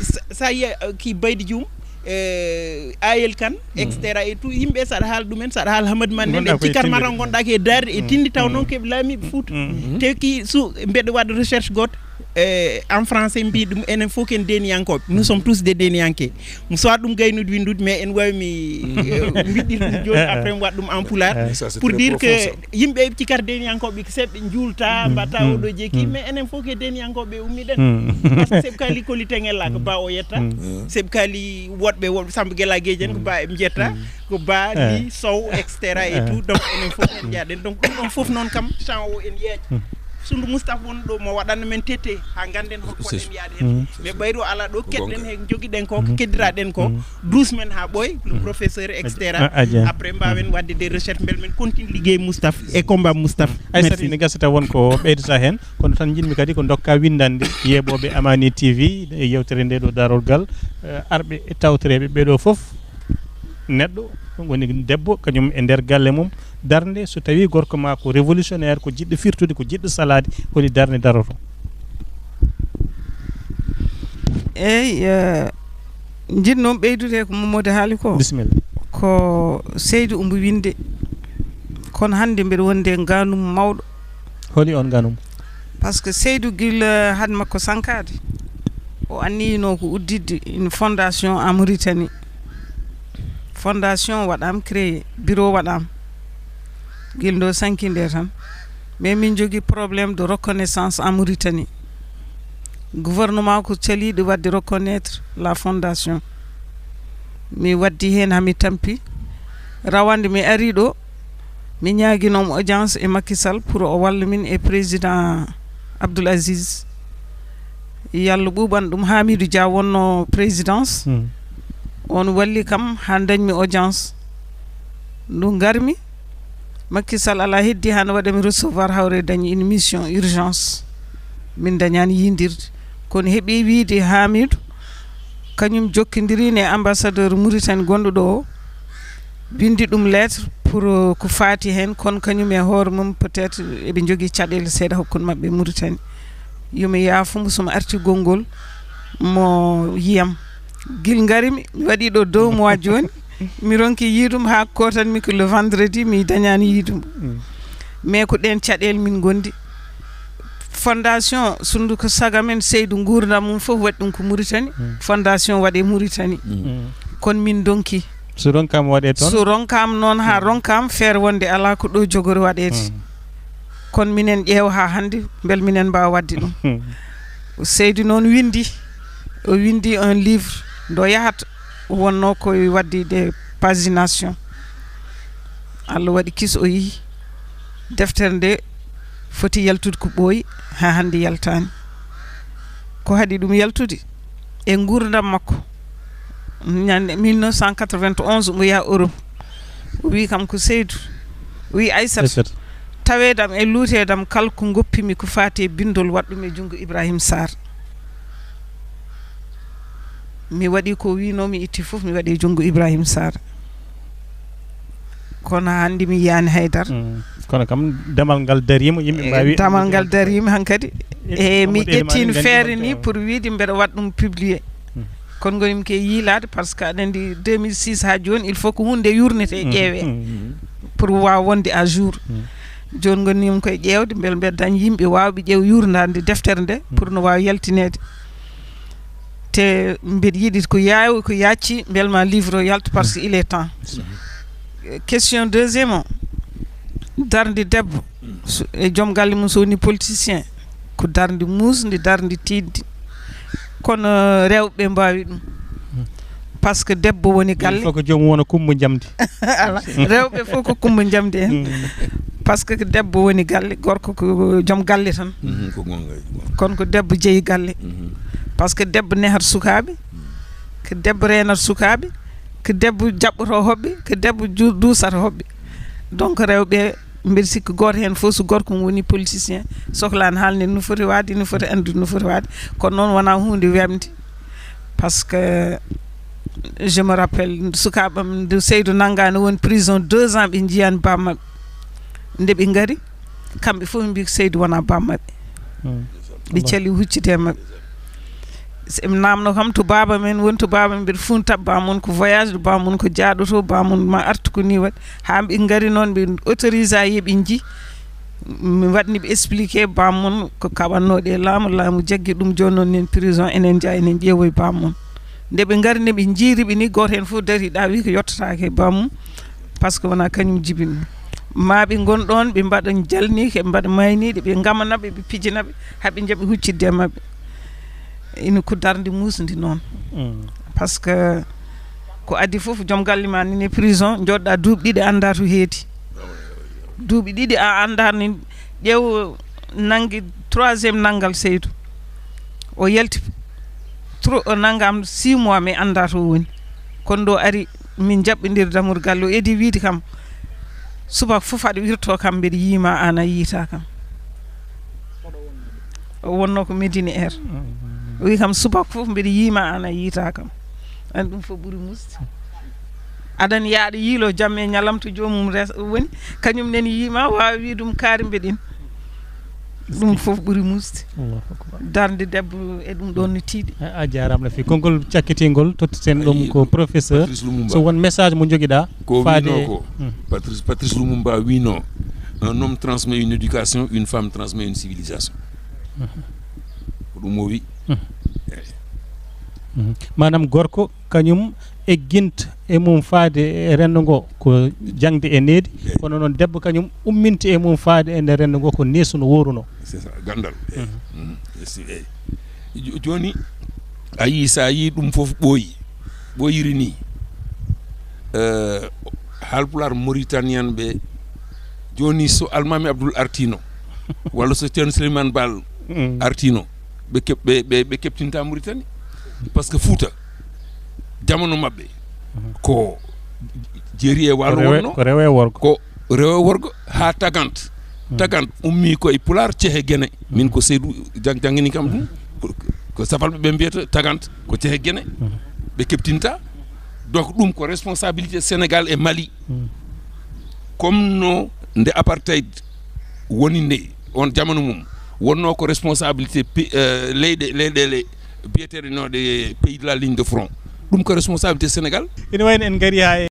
sa- sa yiya ki baydi juum, e ayel kan, et cetera et tout, yimɓe saɗa haala ɗumen, saɗa haala Hamad Manne, ɓe cikat mata gonɗa ke darde e tindi, taw noon keɓe laamiɓe Fuuta. Te ki su mbeɗa waɗa recherche goto, e en français mbi ɗum, enen fof ken deniyankoɓe, nous sommes tous des deniyanke. Mi suwat ɗum gaynude windude, mais en wawi mi eh, mbiɗɗir ɗum joni, après mi waɗa ɗum en pulaar. Pour dire que yimɓe cikata deniyankoɓe ko seɓɓe juulta, mbatta oɗo jeeki, mais enen fof ke deniyankoɓe ummiɗen. Parce que seɓe kali koli tengella ko ba o yetta, seɓe kali woɗɓe woɗɓe Samba Gella Gueji en ko ba eɓe jetta, ko ba li sow, et cetera et tout. Donc enen fof en jaaɗen, donc ɗum ɗon fof noon kam champ o en yeeƴa. Sundu Moustapha won ɗo mo waɗanno men tete ha ganden hokkoɗen yaade hen, mais ɓayro ala ɗo keɗɗen he jogiɗen ko ko keddiraɗen ko, duus men ha ɓooy, le professeur, et cetera. Après mbawen wadde des recherches, bel men continue liggey Moustapha e combat Moustapha. Aysata, ina gasa taw won ko ɓeydata hen, kono tan jinmi kadi ko dokka windande yeɓoɓe Amani T V e yewtere nde ɗo darorgal, arɓe e tawtoreɓe ɓeɗo foof. Neɗɗo woni debbo, kañum e nder galle mum, darnde, so tawi gorko ma ko révolutionnaire, ko jiɗɗo firtude, ko jiɗɗo salaade, holi darnde daroto? Eyi, eh, jiɗnomi ɓeydude ko Mamadou haali ko. Bisimilla. Ko Seydou Oumou winde, kono hannde mbeɗa wonde ganum mawɗo. Holi on ganum? Parce que Seydou gila had makko sankade, o anniyino ko udditde une fondation en Mauritanie. Fondation waɗama créé, bureau waɗama, gila ndo sankinde tan. Mais min jogui problème de reconnaissance en Mauritanie. Gouvernement ko caliɗo wadde reconnaître la fondation. Mi waddi hen hami tampi. Rawande mi ari ɗo, mi ñaguinoma audience e Macky Sall pour o walla min e président Abdoul Aziz. Yallah ɓuuɓan ɗum, Hamidou Dia wonno présidence. On walli kam ha dañmi audience. Ndu garmi, Macky Sall ala heddi hano waɗami recevoir, hawre dañi une mission urgence. Min dañani yindirde, kono heeɓi wiide Hamidou kañum jokkodiri e ambassadeur Mauritanie gonɗo ɗo o, windi ɗum lettre pour, euh, ko faati hen, kono kañum e hoore mum peut-être eɓe jogui caɗele seeɗa hakkude mabɓe e Mauritanie. Yomi yaafo mo, somi arti gonngol mo yiyam. Gila garimi, mi waɗi ɗo deux mois joni, mi ronki yiidum ha kotanmi ko le vendredi, mi dañani yiidum. Mais ko ɗen caɗele min gondi. Fondation Sunduko Saga men Seydou, gurdam mum fof waɗi ɗum ko Mauritanie. Fondation waɗe Mauritanie. Kono min donki. So ronkama waɗe toon? So ronkama noon ha ronkama, feere wonde ala ko ɗo jogori waɗede. Kono minen ƴeewa ha hande, beel minen mbawa wadde ɗum. Seydou noon windi, o windi un livre, ndo yahata, wonno koye wadde de pagination. Allah waɗi kis o yeehi. Deftere nde foti yaltude ko ɓooyi, ha hande yaltani. Ko haɗi ɗum yaltude? E gurdam makko, ñande mille neuf cent quatre-vingt-onze, omo yaha Europe. O wi kam ko Seydou, o wi Aissata, tawedam e luutedam kala ko goppimi ko faati e bindol, waɗɗum e junngo Ibrahim Sarr. Mi waɗi ko wino, mi itti fof, mi waɗi e junngo Ibrahim Sarr. Kono hannde mi yiyani haydara. Kono kam damal ngal darima, yimɓe mbawi. Damal ngal darima hankadi. E mi ƴettino feere ni pour wiide mbeɗa waɗa ɗum publier. Kono gonimi ke yiilade, parce que aɗa andi deux mille six ha joni, il faut ko hunde yurnete, ƴeewe pour wawa wonde à jour. Joni gonimi koye ƴeewde beel mbeɗa daña yimɓe wawɓe ƴeew yurdade deftere nde pour no wawa yaltinede. Te mbeɗa yiɗi ko yawi, ko yacci, beel ma livre o yalta, parce que il est temps. Question deuxième o, darnde debbo so- e joom galle mum, so woni politicien, ko darnde muusnde, darnde tiiɗnde. Kono rewɓe mbaawi ɗum, par ce que debbo woni galle. Fof ko joom wona kumba njamdi. Ala, rewɓe fof ko kumba njamdi en. Par ce que debbo woni galle, gorko ko joom galle tan. Mhm, ko gonga. Kono ko debbo jeyi galle. Mhm. Par ce que debbo nehata sukaaɓe, ko debbo reenata sukaaɓe, ko debbo jaɓɓoto hoɓɓe, ko debbo ju- duusata hoɓɓe. Donc rewɓe, mbeɗa sikki gooto heen fof, so gorko mum woni politicien, sohlaani haalde no foti waɗde, no foti anndude no foti waɗde. Kono noon wonaa huunde weɓnde, par ce que je me rappelle, sukaaɓe am nde Seydou nanngaa, ne woni prison deux ans, ɓe njiyaani baaba maɓɓe. Nde ɓe ngari, kamɓe fof ɓe mbii ko Seydou wonaa baaba maɓɓe. Ɓe cali huccude e maɓɓe. So ɓe naamno kam to baaba men woni, to baaba men, mbeɗa funta baaba mon ko voyage, baaba mon ko jaaɗoto, baaba mon ma artu ko ni waɗi. Haa ɓe ngari noon, ɓe autorisé a yeɓe nji. Mi waɗni ɓe expliqué baaba mon ko kaɓannooɗo e laamu, laamu jaggi ɗum, jooni noon nen prison, enen njaha enen ƴeewoy baaba mon. Nde ɓe ngari, nde ɓe njiiri ɓe ni, gooto heen fof dari ɗawi ko yottataake e baaba mum, par ce que wonaa kañum jibini. Ma ɓe ngon ɗoon, ɓe mbaɗa jalniike, ɓe mbaɗa mayniiɗe, ɓe ngamana ɓe, ɓe pijina ɓe, haa ɓe njaɓi huccitde e maɓɓe. Ina ko darnde muusnde noon. Par ce que ko adii fof, joom galle ma nani prison, njooɗoɗaa duuɓi ɗiɗi, anndaa to heedi. Duuɓi ɗiɗi a anndaa ni, ƴeew, nanngi troisième nanngal Seydou. O yalti tro- o nanngam six mois, mi anndaa to o woni. Kono ɗo ari, min njaɓɓondiri dammugal, o edi wiide kam, subaka fof aɗa wirto kam, mbeɗa yiima aan, a yiita kam. O wonno ko Médine Air. O wi kam, subaka fof mbeɗa yiima aan, a yiita kam. An ɗum fof ɓuri muusde. Aɗan yaaɗa yiilo jamma e ñalawma to joomum res- woni, kañum nani yiima, waawa wi ɗum kaari mbeɗin. Ɗum fof ɓuri muusde. Allahu akbar. Darnde debbo e ɗum ɗoon no tiiɗi. A, a jaaraama no feewi. Konngol cakkitingol, tottiten ɗum ko professeur. Patrice Lumumba. So won message mo njogiɗaa ko faade wino e ko. Hmm. Patrice, Patrice Lumumba wino, un homme transmet une éducation, une femme transmet une civilisation. Mhm. Ko ɗum o wi. Mhm. Eyi. Mhm. Maanaam gorko kañum egginta e mum faade e renndo ngo ko jaŋde e needi, eyi, kono noon debbo kañum umminta e mum faade e nder renndo ngo ko neesu no wooruno. C'est ça, ganndal. Eyi. Mhm. Mhm. Esi, eyi. Jo- jooni, a yii, so a yii ɗum fof ɓooyi, ɓooyiri ni, eh, Haalpulaar Mauritanian ɓe, jooni so Almaami Abdul artino, walla so Ceerno Souleymane Baal, mhm, artino, ɓe keɓ- ɓe- ɓe- ɓe keɓtinta Mauritanie, par ce que Fuuta, jamanu maɓɓe, mhm, ko jeeri e waalo rewe- wonno, ko rewe e worgo. Ko rewe e worgo haa Tagant. Mhm. Tagant ummi ko e Pulaar, Cehe Gene. Min ko Seydou jang- janngini kam ɗum. Mhm. Ko, ko Safalɓe ɓe mbiyata Tagant, ko Cehe Gene. Mhm. Ɓe keɓtinta. Donc ɗum ko responsabilité Sénégal e Mali. Mhm. Comme no nde apartheid woni nde, on jamanu mum, wonno ko responsabilité pi- eh, leyɗe, leyɗeele biyeteeɗe no ɗe pays de la ligne de front. Ɗum ko responsabilité Sénégal. Ina wayno en ngari haa e